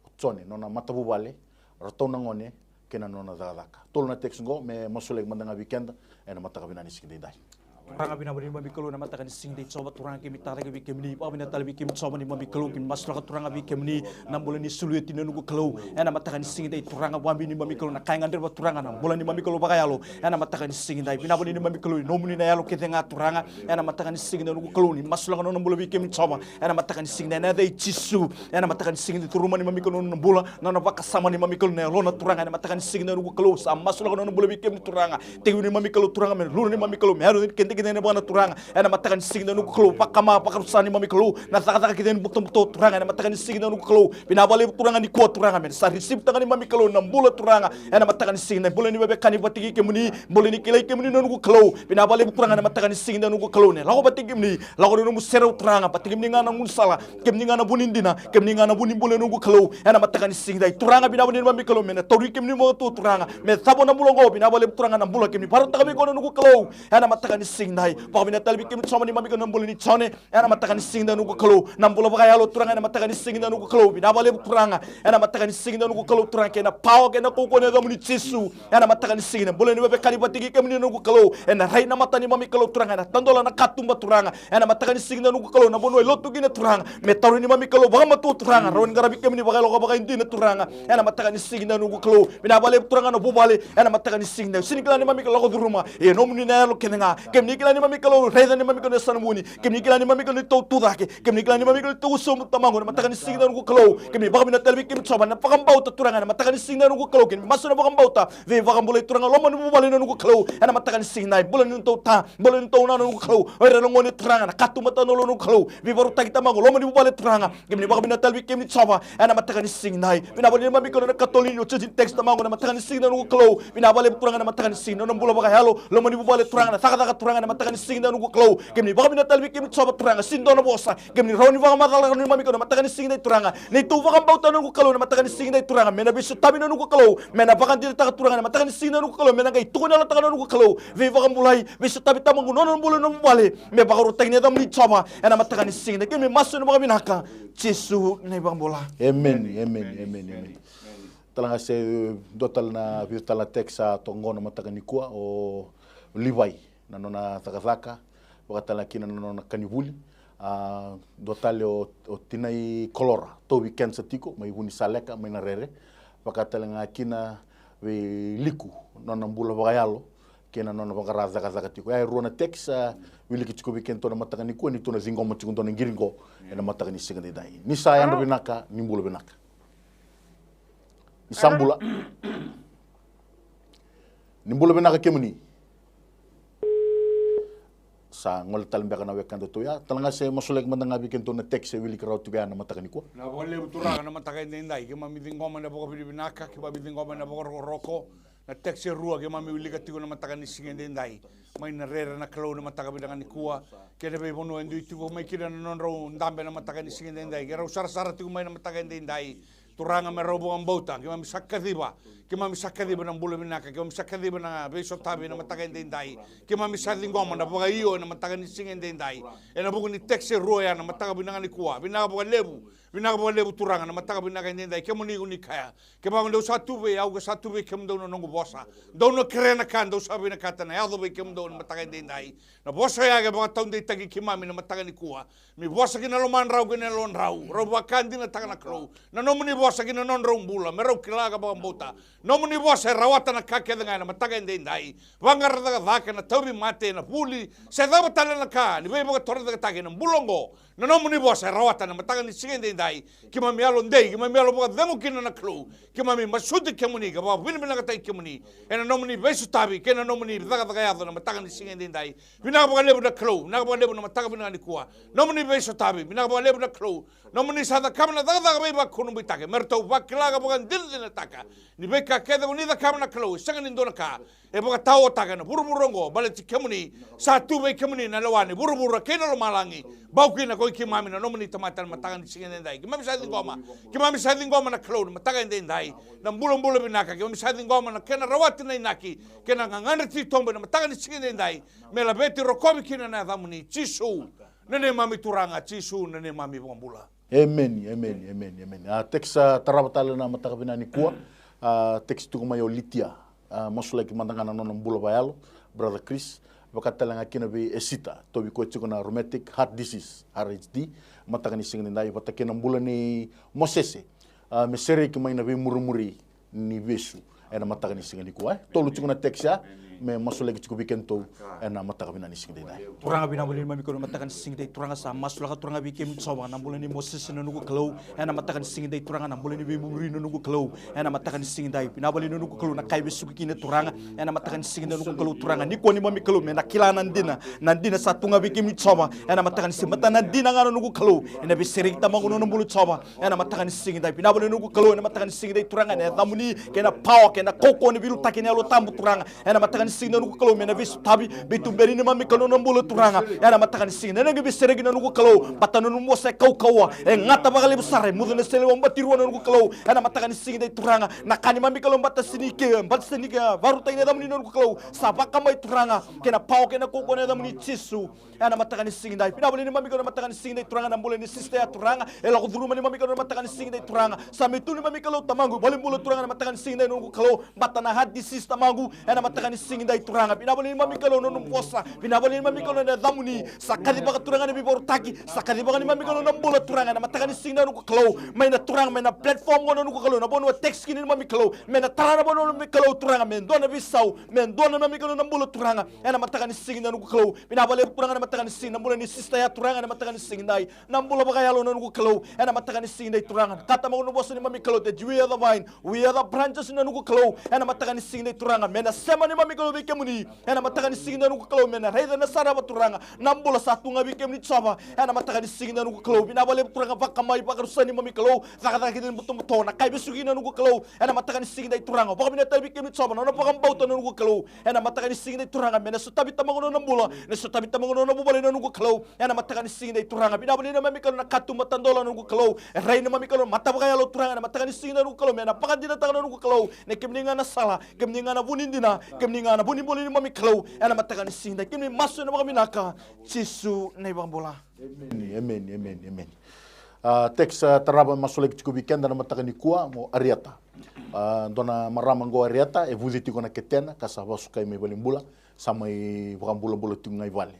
o Jone, nona matavuvale, ratou na gone, kei na nona cakacaka. Tolu na text qo, me masulaki mada ga vei keda, ena mataka vinaka ni siga edaidai. Turaga, vinaka vei neimami Kalou ena mataka ni siga edaidai Jiova, Turaga keimami tacake vei kemuni, vakavinavinaka tale vei kemuni Jiova neimami Kalou, keimami masulaka Turaga vei kemuni, na bula nei Sulueti na noqu Kalou, ena mataka ni siga edaidai Turaga, vakabibi neimami Kalou, na ka e gadreva Turaga, na bula neimami Kalou vakayalo, ena mataka ni siga edaidai, vinaka vei neimami Kalou, nomuni na yalo kece ga Turaga, ena mataka ni siga edaidai noqu Kalou, ni masulaka nona bula vei kemuni Jiova, ena mataka ni siga edaidai, ena yaca i Jisu, ena mataka ni siga edaidai, curuma neimami Kalou nona bula, nona vakasama neimami Kalou na yalona Turaga, ena mataka ni siga edaidai noqu Kalou, sa masulaka nona bula vei kemuni Turaga, tekivu neimami Kalou Turaga, me luna neimami Kalou, me yaco ni kedekede ena vana Turaga, ena mataka ni siga edaidai noqu Kalou, vakama, vakarusa neimami Kalou, na cakacaka kece ni butobuto Turaga, ena mataka ni siga edaidai noqu Kalou, vinaka vakalevu Turaga nikua Turaga, me sa receive taka neimami Kalou na bula Turaga, ena mataka ni siga edaidai, bula ni veiwekani vata kei kemuni, bula ni kilai kemuni na noqu Kalou, vinaka vakalevu Turaga, ena mataka ni siga edaidai noqu Kalou, ne lako vata kei kemuni, lako na nomu serau Turaga, vata kei kemuni ga na gaunisala, kemuni ga na vu ni dina, kemuni ga na vu ni bula na noqu Kalou, ena mataka ni siga edaidai, Turaga vinaka vei neimami Kalou, me na tauri kemuni mo tu Turaga, me cava na bula oqo, vinaka vakalevu Turaga na bula, kemuni vakarautaka vei koya na noqu Kalou, ena mataka ni siga edaidai, vakavinavinaka tale vei kemuni Jiova neimami Kalou na bula nei Jone, ena mataka ni siga edaidai noqu Kalou, na bula vakayalo Turaga, ena mataka ni siga edaidai noqu Kalou, vinaka vakalevu Turaga, ena mataka ni siga edaidai noqu Kalou Turaga, kei na pawa, kei na kaukauwa, ena yacamuni Jisu, ena mataka ni siga edaidai, bula ni veiwekani vata kei kemuni na noqu Kalou, ena rai na mata neimami Kalou Turaga, ena tadola na katuba Turaga, ena mataka ni siga edaidai noqu Kalou, na vanua e lotu kina Turaga, me tauri neimami Kalou vakamatua Turaga, rawa ni qaravi kemuni vakayalo ka vakaidina Turaga, ena mataka ni siga edaidai noqu Kalou, vinaka vakalevu Turaga na vuvale, ena mataka ni siga edaidai, sega ni kila neimami Kalou lako curuma, e nomuni na yalo kece ga, kemuni kila neimami Kalou, raica neimami Kalou na yasana vuni, kemuni kila neimami Kalou ni tou tu cake, kemuni kila neimami Kalou ni tou sobu tamaqu, ena mataka ni siga edaidai noqu Kalou, kemuni vakavinavinaka tale vei kemuni Jiova, na vakabauta Turaga, ena mataka ni siga edaidai noqu Kalou, kemuni masu na vakabauta, veivakabulai Turaga, loma ni vuvale na noqu Kalou, ena mataka ni siga edaidai, bula ni tou ta, bula ni tou na noqu Kalou, o ira na gone Turaga, na katuba tadolu noqu Kalou, veivakarautaki tamaqu, loma ni vuvale Turaga, kemuni vakavinavinaka tale vei kemuni Jiova, ena mataka ni siga edaidai, vinaka vei neimami Kalou na katolu ni o judging text tamaqu, ena mataka ni siga edaidai noqu Kalou, vinaka vakalevu Turaga, ena mataka ni siga edaidai, nona bula vakayalo, loma ni vuvale Turaga, na cakacaka Turaga, ena mataka ni siga edaidai noqu Kalou, kemuni vakavinavinaka tale vei kemuni Jiova Turaga, sega ni dua na vosa, kemuni rawa ni vakamacala na neimami Kalou, ena mataka ni siga edaidai Turaga, neitou vakabauta na noqu Kalou, ena mataka ni siga edaidai Turaga, me na veisotavi na noqu Kalou, me na vakadinadinataka Turaga, ena mataka ni siga edaidai noqu Kalou, me na qai tukuni yalataka na noqu Kalou, veivakabulai, veisotavi tamaqu, nona bula, nona vuvale, me vakarautaki na yacamuni Jiova, ena mataka ni siga edaidai, kemuni masu ena vakavinaka, Jisu na iVakabula. Amen, amen, amen, amen. Tale ga se dua tale na vica tale na text sa toka qo na mataka nikua, o Livai, na nona cakacaka, vaka tale ga kina na nona ka ni vuli. A, dua tale o, o tinai Kolora, tauvi kenisa tiko, mai Vunisaleka, mai Narere. Vaka tale ga kina vei Liku, nona bula vakayalo, kei na nona vaqara cakacaka tiko. Ya e rua na text sa wiliki tiko vei kedatou na mataka nikua, ni tou na ciqoma tiko dua na qiri qo ena mataka ni siga edaidai. Ni sa yadra vinaka, ni bula vinaka. Ni sa bula. Ni bula vinaka kemuni. Sa gole tale beka na wekadatou ya. Tale ga se masulaki mada ga vei kedatou na text e wiliki rawa tiko ya na mataka nikua. Vinaka vakalevu Turaga na mataka edaidai. Keimami ciqoma ena vakavinavinaka, keimami ciqoma ena vakarokoroko. Na text e rua keimami wilika tiko na mataka ni siga edaidai. Mai na rere na Kalou na mataka vinaka nikua. Kei na veivanua e dui tiko mai kina na nodrau dabe na mataka ni siga edaidai. Ke rau sarasara tiko mai na mataka edaidai. Turaga me rau vakabauta. Keimami sa kaciva. Keimami sa kaciva na bula vinaka. Keimami sa kaciva na veisotavi na mataka edaidai. Keimami sa ciqoma na vakaio ena mataka ni siga edaidai. Ena vuku ni text e rua ya na mataka vinaka nikua. Vinaka vakalevu. Vinaka vakalevu Turaga na mataka vinaka edaidai. Kemuni ko ni kaya. Kevaka dou sa tu vei au, ka sa tu vei kemudou na noqu vosa. Dou na kerea na ka dou sa vinakata na yaco vei kemudou na mataka edaidai. Na vosa oya ke vakataudeitaki keimami na mataka nikua. Me vosa ki na lomadrau kei na yalodrau. Rau vakadinataka na Kalou. Na nomuni vosa ki na nodrau bula. Me rau kila ka vakabauta. Nomuni vosa e rawata na ka kece ga ena mataka edaidai. Vaqara cakacaka, na tauvimate, na vuli. Se cava tale na ka. Ni veivakatorocaketaki ena bula oqo. Na nomuni vosa e rawata na mataka ni siga edaidai. Keimami yalodei, keimami yalo vakacegu kina na Kalou. Keimami masuti kemuni, ka vakavinavinakataki kemuni. Ena nomuni veisotavi, kei na nomuni cakacaka yaco na mataka ni siga edaidai. Vinaka vakalevu na Kalou, vinaka vakalevu na mataka vinaka nikua. Nomuni veisotavi, vinaka vakalevu na Kalou. Nomuni sa cakava na cakacaka veivakurabuitaki. Me ratou vakila ka vakadinadinataka. Ni veika kece ko ni cakava na Kalou, e sega ni dua na ka. E vakataotaka ena vuravura oqo, baleti kemuni, sa tu vei kemuni na lewa ni vuravura kei na lomalagi. Bau kina ko i keimami na nomuni tamata na mataka ni siga edaidai. Keimami sa ciqoma, keimami sa ciqoma na Kalou na mataka edaidai. Na bulabula vinaka, keimami sa ciqoma na kena rawati na inaki, kei na gagadre titobu ena mataka ni siga edaidai. Me laveti rokovi kina na yacamuni, Jisu, na neimami Turaga, Jisu, na neimami Vakabula. Emeni, emeni, emeni, emeni. A text sa tarava tale na mataka vinaka nikua. A text tiko mai o Litia. A masulaki mada ga na nona bula vakayalo, brother Chris. Vaka tale ga kina vei Esita, tauvi koya tiko na rheumatic heart disease, R H D. Mataka ni siga nidai, vata kei na bula nei Mosese. A me sereki mai na veimurimuri ni vesu ena mataka ni siga nikua, e. Tolu tiko na text ya, me masulaki tiko vei kedatou ena mataka vinaka ni siga nidai. Turaga, vinaka vakalevu neimami Kalou, ena mataka ni siga nidai, Turaga, sa masulaka, Turaga, vei kemuni Jiova, na bula nei Mosese na noqu Kalou, ena mataka ni siga nidai, Turaga, na bula ni veimuri na noqu Kalou, ena mataka ni siga nidai, vinaka vakalevu na noqu Kalou, na ka e vesuki kina, Turaga, ena mataka ni siga nidai, noqu Kalou, Turaga, nikua neimami Kalou, me na kila na dina, na dina sa tu ga vei kemuni Jiova, ena mataka ni siga, baleta na dina ga na noqu Kalou, ena veisereki tamaqu na nona bula Jiova, ena mataka ni siga nidai, vinaka vakalevu na noqu Kalou, ena mataka ni siga nidai, Turaga, ena yacamuni, kei na power, kei na kaukauwa, ni veiliutaki ni Yalo Tabu, Turaga, ena mataka ni siga nidai, noqu Kalou, me na veisotavi, veituberi neimami Kalou na bula, Turaga, ena mataka ni siga nidai, na qai veisereki na noqu Kalou, baleta na nomu vosa e kaukauwa, e gata vakalevu sara, e mucu na selewa batirua na noqu Kalou, ena mataka ni siga nidai, Turaga, na ka neimami Kalou, baleta sega ni ke, baleta sega ni ke, vakarautaki na yacamuni na noqu Kalou, sa vakamai, Turaga, kei na power, kei na kaukauwa na yacamuni Jisu. Ena mataka ni siga nidai. Vinaka vakalevu neimami Kalou, ena mataka ni siga nidai, Turaga, na bula ni sister ya, Turaga. E lako curuma neimami Kalou, ena mataka ni siga nidai, Turaga. Sa mai tu neimami Kalou, tamaqu, valenibula, Turaga, ena mataka ni siga nidai, noqu Kalou. Baleta na heart disease, tamaqu, ena mataka ni siga nidai, Turaga. Vinaka vakalevu neimami Kalou, na nomu vosa. Vinaka vakalevu neimami Kalou, na yacamuni. Sa kacivaka, Turaga, na veivakarautaki. Sa kacivaka neimami Kalou, na bula, Turaga, ena mataka ni siga nidai, noqu Kalou. Mai na, Turaga, mai na platform qo, na noqu Kalou, na vanua text kina neimami Kalou. Me na tara na vanua neimami Kalou, Turaga. Me dua na veisau. Me dua na neimami Kalou, na bula, Turaga. Ena mataka ni siga nidai, noqu Kalou. Vinaka vakalevu, Turaga, ena mataka ni siga, na bula ni sister ya, Turaga, ena mataka ni siga nidai. Na bula vakayalo, na noqu Kalou, ena mataka ni siga nidai, Turaga. Kaya tamaqu na vosa neimami Kalou, that we are the vine, we are the branches, na noqu Kalou, ena mataka ni siga nidai, Turaga. Me na sema neimami Kalou vei kemuni, ena mataka ni siga nidai, noqu Kalou, me na raica, na sarava, Turaga, na bula sa tu ga vei kemuni Jiova, ena mataka ni siga nidai, noqu Kalou. Vinaka vakalevu, Turaga, vakamai, vakarusa neimami Kalou, cakacaka kece ni butobuto, na ka e vesuki, na noqu Kalou, ena mataka ni siga nidai, Turaga. Vakavinakataki vei kemuni Jiova na nona vakabauta, na noqu Kalou, ena mataka ni siga nidai, Turaga, me na sotavi tamaqu na nona bula, na sotavi tamaqu na nona vuvale, na noqu Kalou, ena mataka ni siga nidai, Turaga. Vinaka vakalevu neimami Kalou, na katuba tadola, na noqu Kalou, e rai neimami Kalou, mata vakayalo, Turaga, ena mataka ni siga nidai, noqu Kalou, me na vakadinataka, na noqu Kalou, ni kemuni ga na sala, kemuni ga na vu ni dina, kemuni ga na vu ni bula neimami Kalou, ena mataka ni siga nidai, kemuni masu ena vakavinaka, Jisu na iVakabula. Emeni, emeni, emeni, emeni. A text sa tarava, masulaki tiko vei keda ena mataka nikua, mo Ariata. A dua na marama qo, Ariata, e vuci tiko na ketena ka sa vakasukai mai valenibula, sa mai vakabulabula tiko ga i vale.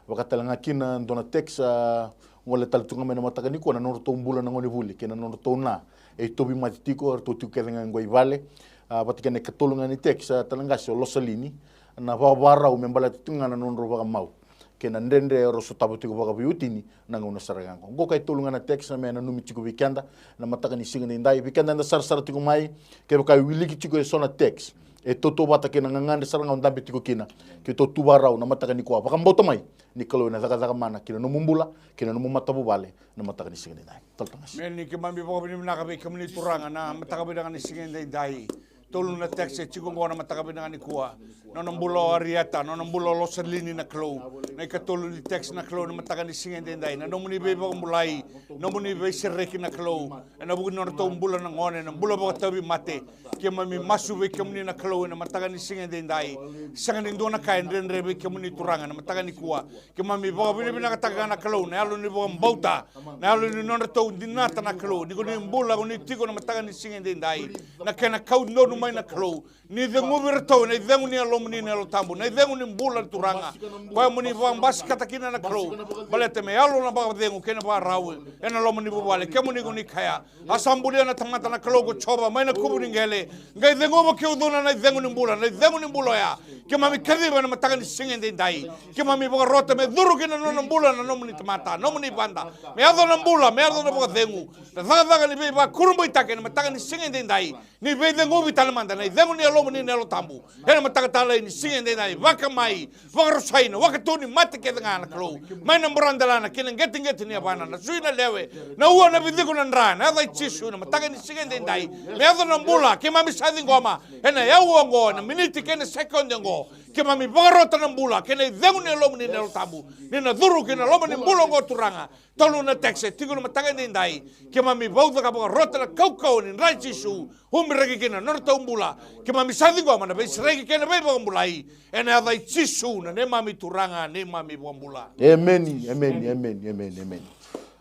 Vaka tale ga kina dua na text sa gole tale tu ga mai ena mataka nikua, na nodratou bula na gonevuli kei na nodratou na e tauvimate tiko, eratou tiko kece ga qo i vale. A vata kei na ikatolu ga ni text, a tale ga, o Losalini, na vakavakarau me baleta tiko ga na nodrau vakamau kei na dredre erau sotava tiko vakaveiwatini na gauna sara ga qo. Qo ka e tolu ga na text me nanumi tiko vei keda na mataka ni siga nidai. Vei keda eda sarasara tiko mai, kevaka e wiliki tiko eso na text e tautauvata kei na gagadre sara ga o dabe tiko kina, keitou tu vakarau na mataka nikua, vakabauta mai ni Kalou ena cakacaka mana ki na nomu bula, ki na nomu matavuvale na mataka ni siga nidai. Talo tagasi. Emeni. Keimami vakavinavinaka vei kemuni, Turaga, na mataka vinaka ni siga nidai. Tolu na text e tiko oqo na mataka vinaka nikua. Nona bula o Arieta, nona bula o Losalini na Kalou. Na ikatolu ni text na Kalou na mataka ni siga edaidai. Na nomuni veivakabulai, nomuni veisereki na Kalou. Ena vuku ni nodratou bula na gone, na bula vakatauvimate. Keimami masu vei kemuni na Kalou ena mataka ni siga edaidai. Sega ni dua na ka e dredre vei kemuni Turaga ena mataka nikua. Keimami vakavinavinakataka ga na Kalou, na yalo ni vakabauta, na yalo ni nodratou dinata na Kalou, ni ko ni bula, ko ni tiko na mataka ni siga edaidai. Na kena kau donu mai na Kalou, ni ceguvi iratou ena icegu ni yalomuni na Yalo Tabu, na icegu ni bula na Turaga. Koya mo ni vakabasikata kina na Kalou, baleta me yalo na vakacegu kei na vakarau ena loma ni vuvale, kemuni ko ni kaya. A sa bulia na tamata na Kalou ko Jiova mai na kuvu ni qele. Qai ceguva ke ucuna na icegu ni bula, na icegu ni bula oya. Keimami kaciva ena mataka ni siga edaidai. Keimami vakarota me curu ki na nona bula na nomuni tamata, nomuni vada. Me yaco na bula, me yaco na vakacegu. Na cakacaka ni veivakurabuitaki ena mataka ni siga edaidai. Ni veiceguvi tale mada na icegu ni yalomuni na Yalo Tabu. Ena mataka talei ni siga edaidai. Vakamai, vakarusai na wakatu ni mate kece ga na Kalou. Mai na buradelana kei na qeteqete ni yavana, na sui na lewe, na ua, na viciko, na dra, na yaca i Jisu, na mataka ni siga edaidai. Me yaco na bula, keimami sa ciqoma. Ena yaua oqo, na miniti kei na sekodi oqo. Keimami vakarota na bula, kei na icegu ni yalomuni na Yalo Tabu. Ni na curu ki na loma ni bula oqo Turaga. Tolu na text e tiko na mataka edaidai. Keimami vauca ka vakarota na kaukauwa ni dra i Jisu. Umiraki kina na nodratou bula. Keimami sa ciqoma na veisereki kei na veivakabulai. Ena yaca i Jisu na neimami Turaga, neimami Vakabula. Emeni, emeni, emeni, emeni, emeni.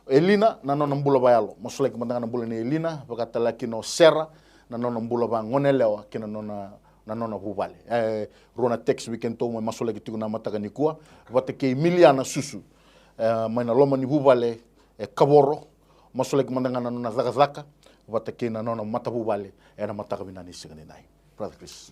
Elina, na nona bula vayalo. Masulaki mada ga na bula nei Elina, vaka tale kina o Sera, na nona bula vagonelewa, kei na nona, na nona vuvale. E, rua na text vei kedatou me masulaki tiko na mataka nikua. Vata kei Miliana Susu. E, mai na loma ni vuvale, e Kavoro. Masulaki mada ga na nona cakacaka, vata kei na nona matavuvale, ena mataka vinaka ni siga edaidai. Brother Chris.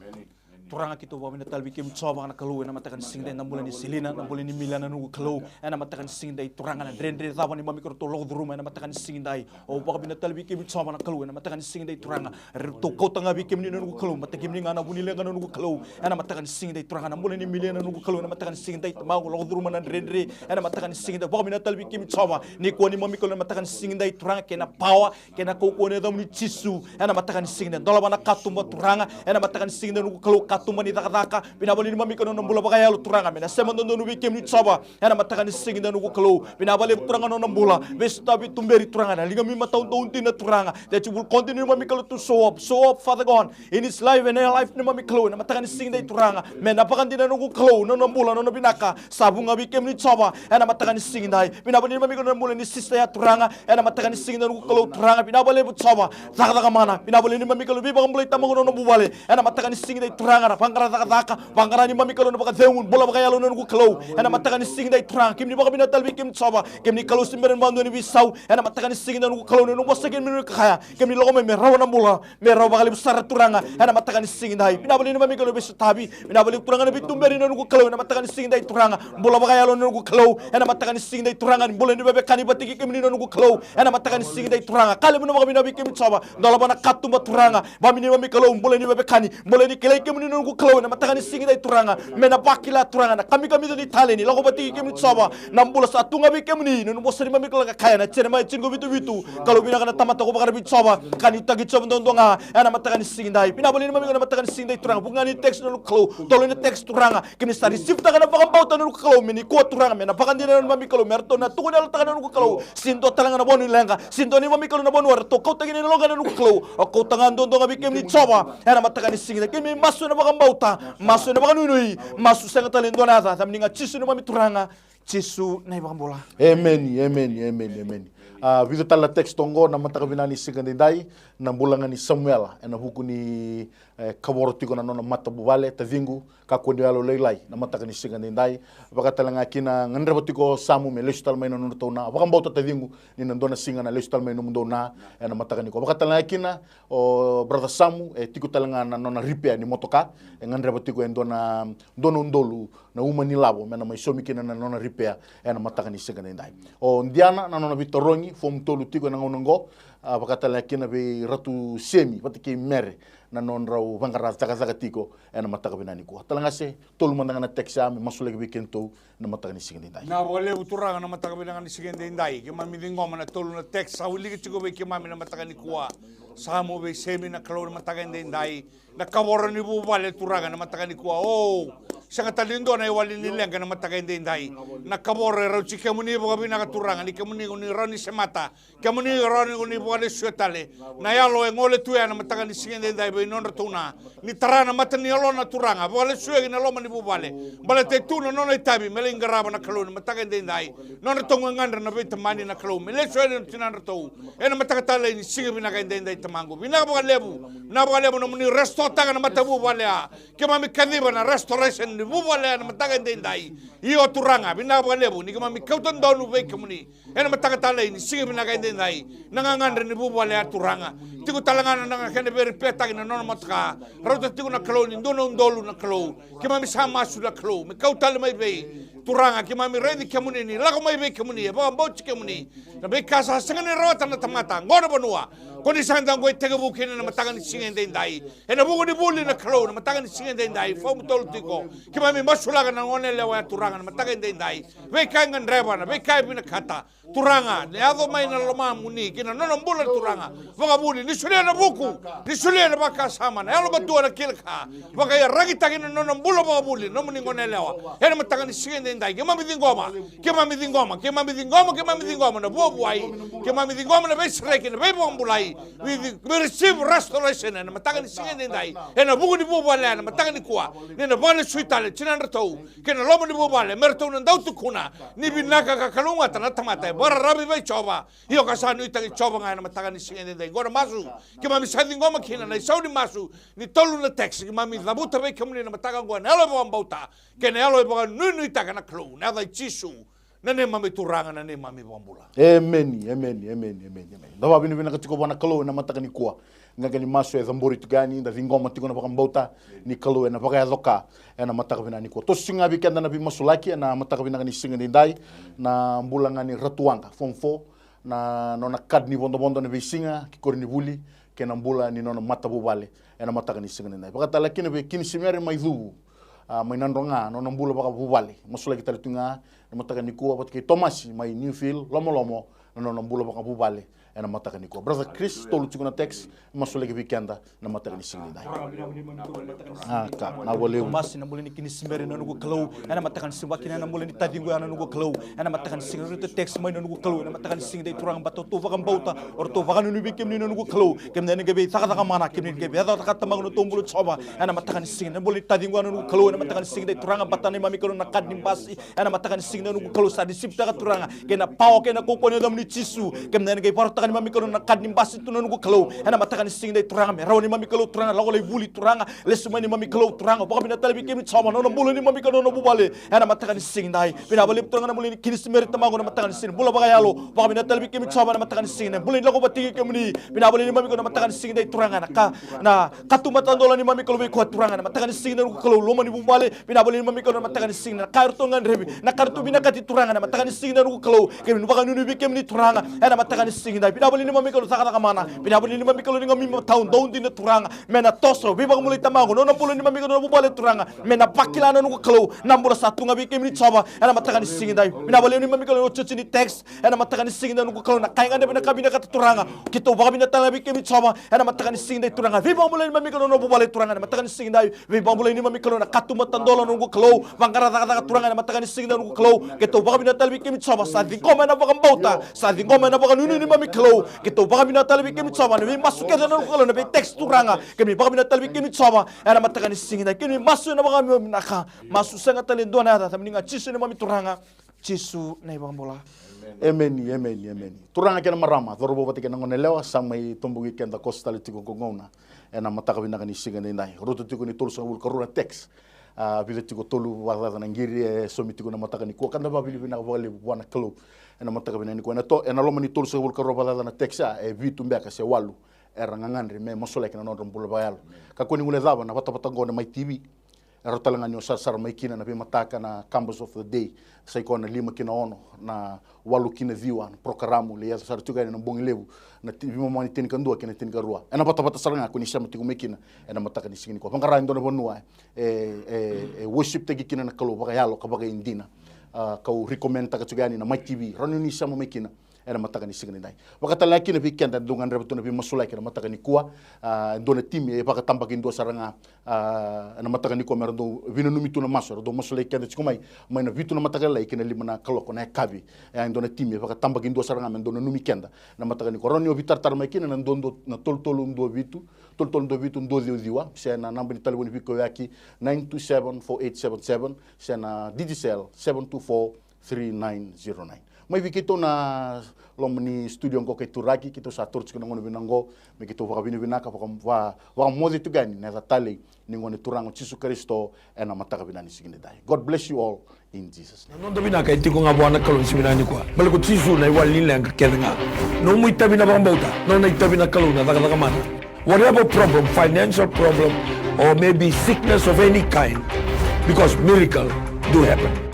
Turaga keitou vakavinavinaka tale vei kemuni Jiova na Kalou ena mataka ni siga edaidai, na bula ni Selina, na bula ni Miliana na noqu Kalou, ena mataka ni siga edaidai Turaga na dredre cava neimami keiratou lako curuma ena mataka ni siga edaidai. Au vakavinavinaka tale vei kemuni Jiova na Kalou ena mataka ni siga edaidai Turaga. Eratou kauta ga vei kemuni na noqu Kalou, baleta kemuni ga na vu ni leqa na noqu Kalou. Ena mataka ni siga edaidai Turaga na bula ni Miliana na noqu Kalou, ena mataka ni siga edaidai Tamaqu lako curuma na dredre. Ena mataka ni siga edaidai vakavinavinaka tale vei kemuni Jiova. Nikua neimami Kalou ena mataka ni siga edaidai Turaga kei na pawa, kei na kaukauwa ni yacamuni Jisu. Ena mataka ni siga edaidai dolava na katuba Turaga. Ena mataka ni siga edaidai noqu Kalou katuba ni cakacaka. Vinaka vakalevu neimami Kalou na bula vakayalo Turaga me na sema dodonu vei kemuni Jiova. Ena mataka ni siga edaidai noqu Kalou. Vinaka vakalevu Turaga na nona bula. Veisotavi tuberi Turaga na ligamuni matau dou dina Turaga. That you will continue neimami Kalou to show up. Show up Father God. In his life and her life neimami Kalou. Ena mataka ni siga edaidai Turaga. Me na vakadina noqu Kalou. Na nona bula, na nona vinaka. Sa vuqa vei kemuni Jiova. Ena mataka ni siga edaidai. Vinaka vakalevu neimami Kalou na bula ni sister ya Turaga. Ena mataka ni siga edaidai noqu Kalou Turaga. Vinaka vakalevu Jiova. Cakacaka mana. Vinaka vakalevu neimami Kalou veivakabulai tamaqu na nona vuvale. Ena mataka ni siga edaidai Turaga na vaqara cakacaka. Vaqara neimami Kalou na vakacegu, bula vakayalo na noqu Kalou. Ena mataka ni siga edaidai Turaga, kemuni vakavinavinaka tale vei kemuni Jiova. Kemuni Kalou se bera ni vakadua ni veisau. Ena mataka ni siga edaidai noqu Kalou na noqu vosa kemuni na kaya. Kemuni lako mai me rawa na bula, me rawa vakalevu sara Turaga. Ena mataka ni siga edaidai. Vinaka vakalevu neimami Kalou veisotavi. Vinaka vakalevu Turaga na veituberi na noqu Kalou. Ena mataka ni siga edaidai Turaga. Bula vakayalo na noqu Kalou. Ena mataka ni siga edaidai Turaga. Ni bula ni veiwekani vata kei kemuni na noqu Kalou. Ena mataka ni siga edaidai Turaga. Ka levu na vakavinavinaka vei kemuni Jiova. Dolava na katuba Turaga. Vamini neimami Kalou, bula ni veiwekani, bula ni kilai kemuni na noqu Kalou, ena mataka ni siga edaidai Turaga, me na vakila Turaga, na kamikamica ni taleni, lako vata kei kemuni Jiova, na bula sa tu ga vei kemuni, na noqu vosa neimami Kalou ka kaya, na Jeremaia tinikavitu vitu, Kalou vinaka na tamata ko vakararavi Jiova, ka nuitaki Jiova duadua ga, ena mataka ni siga edaidai, vinaka vakalevu neimami Kalou, na mataka ni siga edaidai Turaga, vuqa ga ni text na noqu Kalou, tolu na text Turaga, kemuni sa receive-taka na vakabauta na noqu Kalou, me nikua Turaga, me na vakadina na neimami Kalou, me ratou na tukuni yalotaka na noqu Kalou, se dua tale ga na vanua ni leqa, se dua neimami Kalou na vanua, ratou kauta kina na loga na noqu Kalou, o kauta ga duadua ga vei kemuni Jiova, ena mataka ni siga edaidai, keimami masu ena vakabauta, masu ena vakanuinui, masu sega tale e dua na yaca, yacamuni ga Jisu neimami Turaga, Jisu na iVakabula. Emeni, emeni, emeni, emeni. A, vica tale na text oqo na mataka vinaka ni siga edaidai, na bula ga ni Samuela, ena vuku ni, e, kavoro tiko na nona matavuvale, taciqu, kakua ni yalo lailai, na mataka ni siga edaidai. Vaka tale ga kina, gadreva tiko o Samu me lesu tale mai na nodratou na. Vakabauta taciqu, ni na dua na siga na lesu tale mai nomudou na, ena mataka nikua. Vaka tale ga kina, o brother Samu, e tiko tale ga na nona repair ni motoka, e gadreva tiko e dua na, dua na udolu, na uma ni lavo, me na mai saumi kina na nona repair, ena mataka ni siga edaidai. O Diana, na nona veitarogi, form tolu tiko ena gauna oqo, a, vaka tale ga kina vei Ratu Semi, vata kei Mere, na nodrau vaqara cakacaka tiko, ena mataka vinaka nikua. Tale ga se, tolu mada ga na text ya, me masulaki vei kedatou, na mataka ni siga edaidai. Vinaka vakalevu Turaga na mataka vinaka ni siga edaidai. Keimami ciqoma na tolu na text sa wiliki tiko vei keimami na mataka nikua. Sa mo veisemi na Kalou na mataka edaidai. Na kavoro ni vuvale Turaga na mataka nikua. O, sega tale ni dua na iwali ni leqa na mataka edaidai. Na kavoro e rauti kemuni vakavinaka Turaga, ni kemuni ni rawa ni semata. Kemuni rawa ni vakalesuya tale. Na yalo e gole tu ya na mataka ni siga edaidai vei nodratou na. Ni tara na mata ni yalona Turaga. Vakalesuya ki na loma ni vuvale. Baleta e tu na nona itavi me lai qarava na Kalou na mataka edaidai. Nodratou gagadre na veitamani na Kalou. Me lesu yani na tinadratou. Ena mataka talei ni siga vinaka edaidai Tamaqu. Vinaka vakalevu. Vinaka vakalevu nomuni restore taka na matavuvale ya. Keimami kaciva na restoration ni vuvale ya na mataka edaidai. Io Turaga, vinaka vakalevu. Ni keimami kauta donu vei kemuni. Ena mataka talei ni siga vinaka edaidai. Na gagadre ni vuvale ya Turaga. Tiko tale ga na kena vei ripetaki na nona motoka. Rauta tiko na Kalou ni dua na udolu na Kalou. Keimami sa masu na Kalou. Me kau tale mai vei. Turaga, keimami raici kemuni ni lako mai vei kemuni, e vakabauti kemuni. Na veika sa sega ni rawata na tamata, qo na vanua. Ko ni sa da qoi tekivu kina na mataka ni siga edaidai. Ena vuku ni vuli na Kalou, na mataka ni siga edaidai, fau mutolu tiko. Keimami masulaka na gone yalewa ya Turaga, na mataka edaidai. Veika e gadreva, na veika e vinakata. Turaga, ni yaco mai na lomamuni, ki na nona bula Turaga. Vakavuli, ni solia na vuku, ni solia na vakasama, na yalo matua na kila ka. Vakaiyaragitaki na nona bula vakavuli, nomuni gone yalewa. Ena mataka ni siga edaidai, keimami ciqoma, keimami ciqoma, keimami ciqoma, keimami ciqoma, na vuavuai, keimami ciqoma na veisereki, na veivakabulai. We, we receive restoration, ena mataka ni siga edaidai. Ena vuku ni vuvale, ena mataka nikua. Ni na vakalesui tale, tinadratou. Kei na loma ni vuvale, me ratou na dau tukuna. Ni vinaka ka kalougata na tamata, e vakararavi vei Jiova. Io ka sa nuitaki Jiova ga ena mataka ni siga edaidai. Qo na masu, keimami sa ciqoma kina na isau ni masu, ni tolu na text, keimami cavuta vei kemuni na mataka qo, na yalo e vakabauta, kei na yalo e vakanuinuitaka na Kalou, na yaca i Jisu, na neimami Turaga, na neimami Vakabula. Emeni, emeni, emeni, emeni, emeni. Da vakavinavinaka tiko vua na Kalou ena mataka nikua. Qaqa ni masu e cabori tiko yani, da ciqoma tiko na vakabauta, ni Kalou ena vakayaco ka, ena mataka vinaka nikua. Toso ga vei keda na veimasulaki, ena mataka vinaka ni siga edaidai, na bula ga ni Ratu Waqa, form four, na nona kad ni vodovodo na veisiga, ki koronivuli, kei na bula ni nona matavuvale, ena mataka ni siga edaidai. Vakatale kina vei Kinisimere mai Cuvu, a, mai Nadroga, nona bula vakavuvale. Masulaki tale tu ga, na mataka nikua, vata kei Tomasi mai Newfield, Lomolomo, na nona bula vakavuvale, ena mataka nikua. Brother Chris, tolu tiko na text, masulaki vei keda, na mataka ni siga edaidai. A, ka, na vua levu. Tomasi, na bula ni Kinisimere na noqu Kalou, ena mataka ni siga, vaka kina na bula ni taciqu ya na noqu Kalou, ena mataka ni siga, ratou text mai na noqu Kalou, ena mataka ni siga edaidai Turaga, baleta ratou vakabauta, o ratou vakanuinui vei kemuni na noqu Kalou, kemuni na qai veicakacaka mana, kemuni na qai veicakacaka Tamaqu na nodratou bula Jiova, ena mataka ni siga, na bula ni taciqu ya na noqu Kalou, ena mataka ni siga edaidai Turaga, baleta neimami Kalou na kad ni basi, ena mataka ni siga edaidai noqu Kalou, sa receive taka Turaga, kei na power, kei na kaukauwa ni yacamuni Jisu, kemuni na qai vakarautaka neimami Kalou na kad ni basi tu na noqu Kalou, ena mataka ni siga edaidai Turaga, me rawa neimami Kalou Turaga, lako lai vuli Turaga, lesu mai neimami Kalou Turaga, vakavinaka tale vei kemuni Jiova, na nona bula neimami Kalou na vuvale, ena mataka ni siga edaidai, vinaka vakalevu Turaga na bula ni Kinisimere Tamaqu na mataka ni siga, bula vakayalo, vakavinaka tale vei kemuni Jiova na mataka ni siga edaidai, bula ni lako vata kei kemuni, vinaka vakalevu neimami Kalou na mataka ni siga edaidai Turaga, na ka, na katuba tadola neimami Kalou vei koya Turaga, na mataka ni siga edaidai noqu Kalou, loma ni vuvale, vinaka vakalevu neimami Kalou na mataka ni siga edaidai, na ka eratou gadrevi, na ka eratou vinakati Turaga, na mataka ni siga edaidai noqu Kalou, kemuni vakanuinui vei kemuni Turaga, ena mataka ni siga edaidai, vinaka vakalevu neimami Kalou cakacaka mana, vinaka vakalevu neimami Kalou ni qai mai matau dau dina Turaga, me na toso, veivakabulai Tamaqu, nona bula neimami Kalou na vuvale Turaga, me na vakila na noqu Kalou, na bula sa tu ga vei kemuni Jiova, ena mataka ni siga edaidai, vinaka vakalevu neimami Kalou na otioti ni text, ena mataka ni siga edaidai noqu Kalou, na ka e gadrevi na ka vinakata Turaga, keitou vakavinaka tale ga vei kemuni Jiova, ena mataka ni siga edaidai Turaga, veivakabulai neimami Kalou na vuvale Turaga, ena mataka ni siga edaidai, veivakabulai neimami Kalou na katuba tadola na noqu Kalou, vaqara cakacaka Turaga ena mataka ni siga edaidai noqu Kalou, keitou vakavinaka tale vei kemuni Jiova, sa ciqoma ena vakabauta, sa ciqoma ena vakanuinui neimami Kalou, keitou vakavinaka tale vei kemuni Jiova, na veimasu kece na noqu Kalou, na veitext Turaga, kemuni vakavinaka tale vei kemuni Jiova, ena mataka ni siga edaidai, kemuni masu ena vakavinavinaka, masu sega tale dua na yaca, yacamuni ga Jisu neimami Turaga, Jisu na iVakabula. Emeni, emeni, emeni. Turaga kei na marama, cauravou vata kei na goneyalewa, sa mai toboki keda koso tale tiko ko gauna. Ena mataka vinaka ni siga edaidai. Rauta tiko ni tolusagavulu ka rua na text. A, vica tiko tolu vakacaca na qiri, e saumi tiko na mataka nikua. Ka da vakavinavinaka vakalevu vua na Kalou. Ena mataka vinaka nikua. Ena to, ena loma ni tolusagavulu ka rua vakacaca na text, a, e vitu beka se walu. Era gagadre, me masulaki na nodra bula vakayalo. Kakua ni guilecava na vatavata qo na Mai T V. E rawa tale ga ni o sarasara mai kina na veimataka na Combos of the Day. Sa i koya na lima ki na ono na walu ki na ciwa na porokaramu, lai yaco sara tiko yani na bogi levu, na ti-, veimama ni tinikadua kei na tinikarua. Ena vatavata sara ga ko ni sema tiko mai kina ena mataka ni siga nikua. Vaqara e dua na vanua e, e, e worship taki kina na Kalou vakayalo ka vakaidina. A, kau recommend taka tiko yani na Mai T V. Rawa ni o ni sema mai kina. ena mataka ni siga nidai. Vakatalega kina vei keda e dau gadreva tu na veimasulaki ena mataka nikua, a, e dua na timi e vakatabakidua sara ga, a, ena mataka nikua me ra dau veinanumi tu na masu era dau masulaki keda tiko mai, mai na vitu na mataka lailai ki na lima na kaloko na yakavi. E dua na timi e vakatabakidua sara ga me dau nanumi keda ena mataka nikua. Rawa ni o veitaratara mai kina na dua, dua, na tolu tolu dua vitu, tolu tolu dua vitu dua ciwa ciwa, se na naba ni talevoni veikauyaki nine two seven four eight seven seven, se na Digicel seven two four three nine zero nine. Mai vei keitou na loma ni studio oqo kei Turaki, keitou sa taura tiko na gauna vinaka oqo me keitou vakavinavinaka, vaka, va, vakamoce tiko yani na yaca talei ni Gone Turaga o Jisu Karisito ena mataka vinaka ni siga nidai. God bless you all in Jesus' name. Na noda vinaka e tiko ga vua na Kalou ni siga vinaka nikua. Baleta ko Jisu na iwali ni leqa kece ga. Nomu itavi na vakabauta, nona itavi na Kalou na cakacaka mana. Whatever problem, financial problem, or maybe sickness of any kind, because miracle do happen.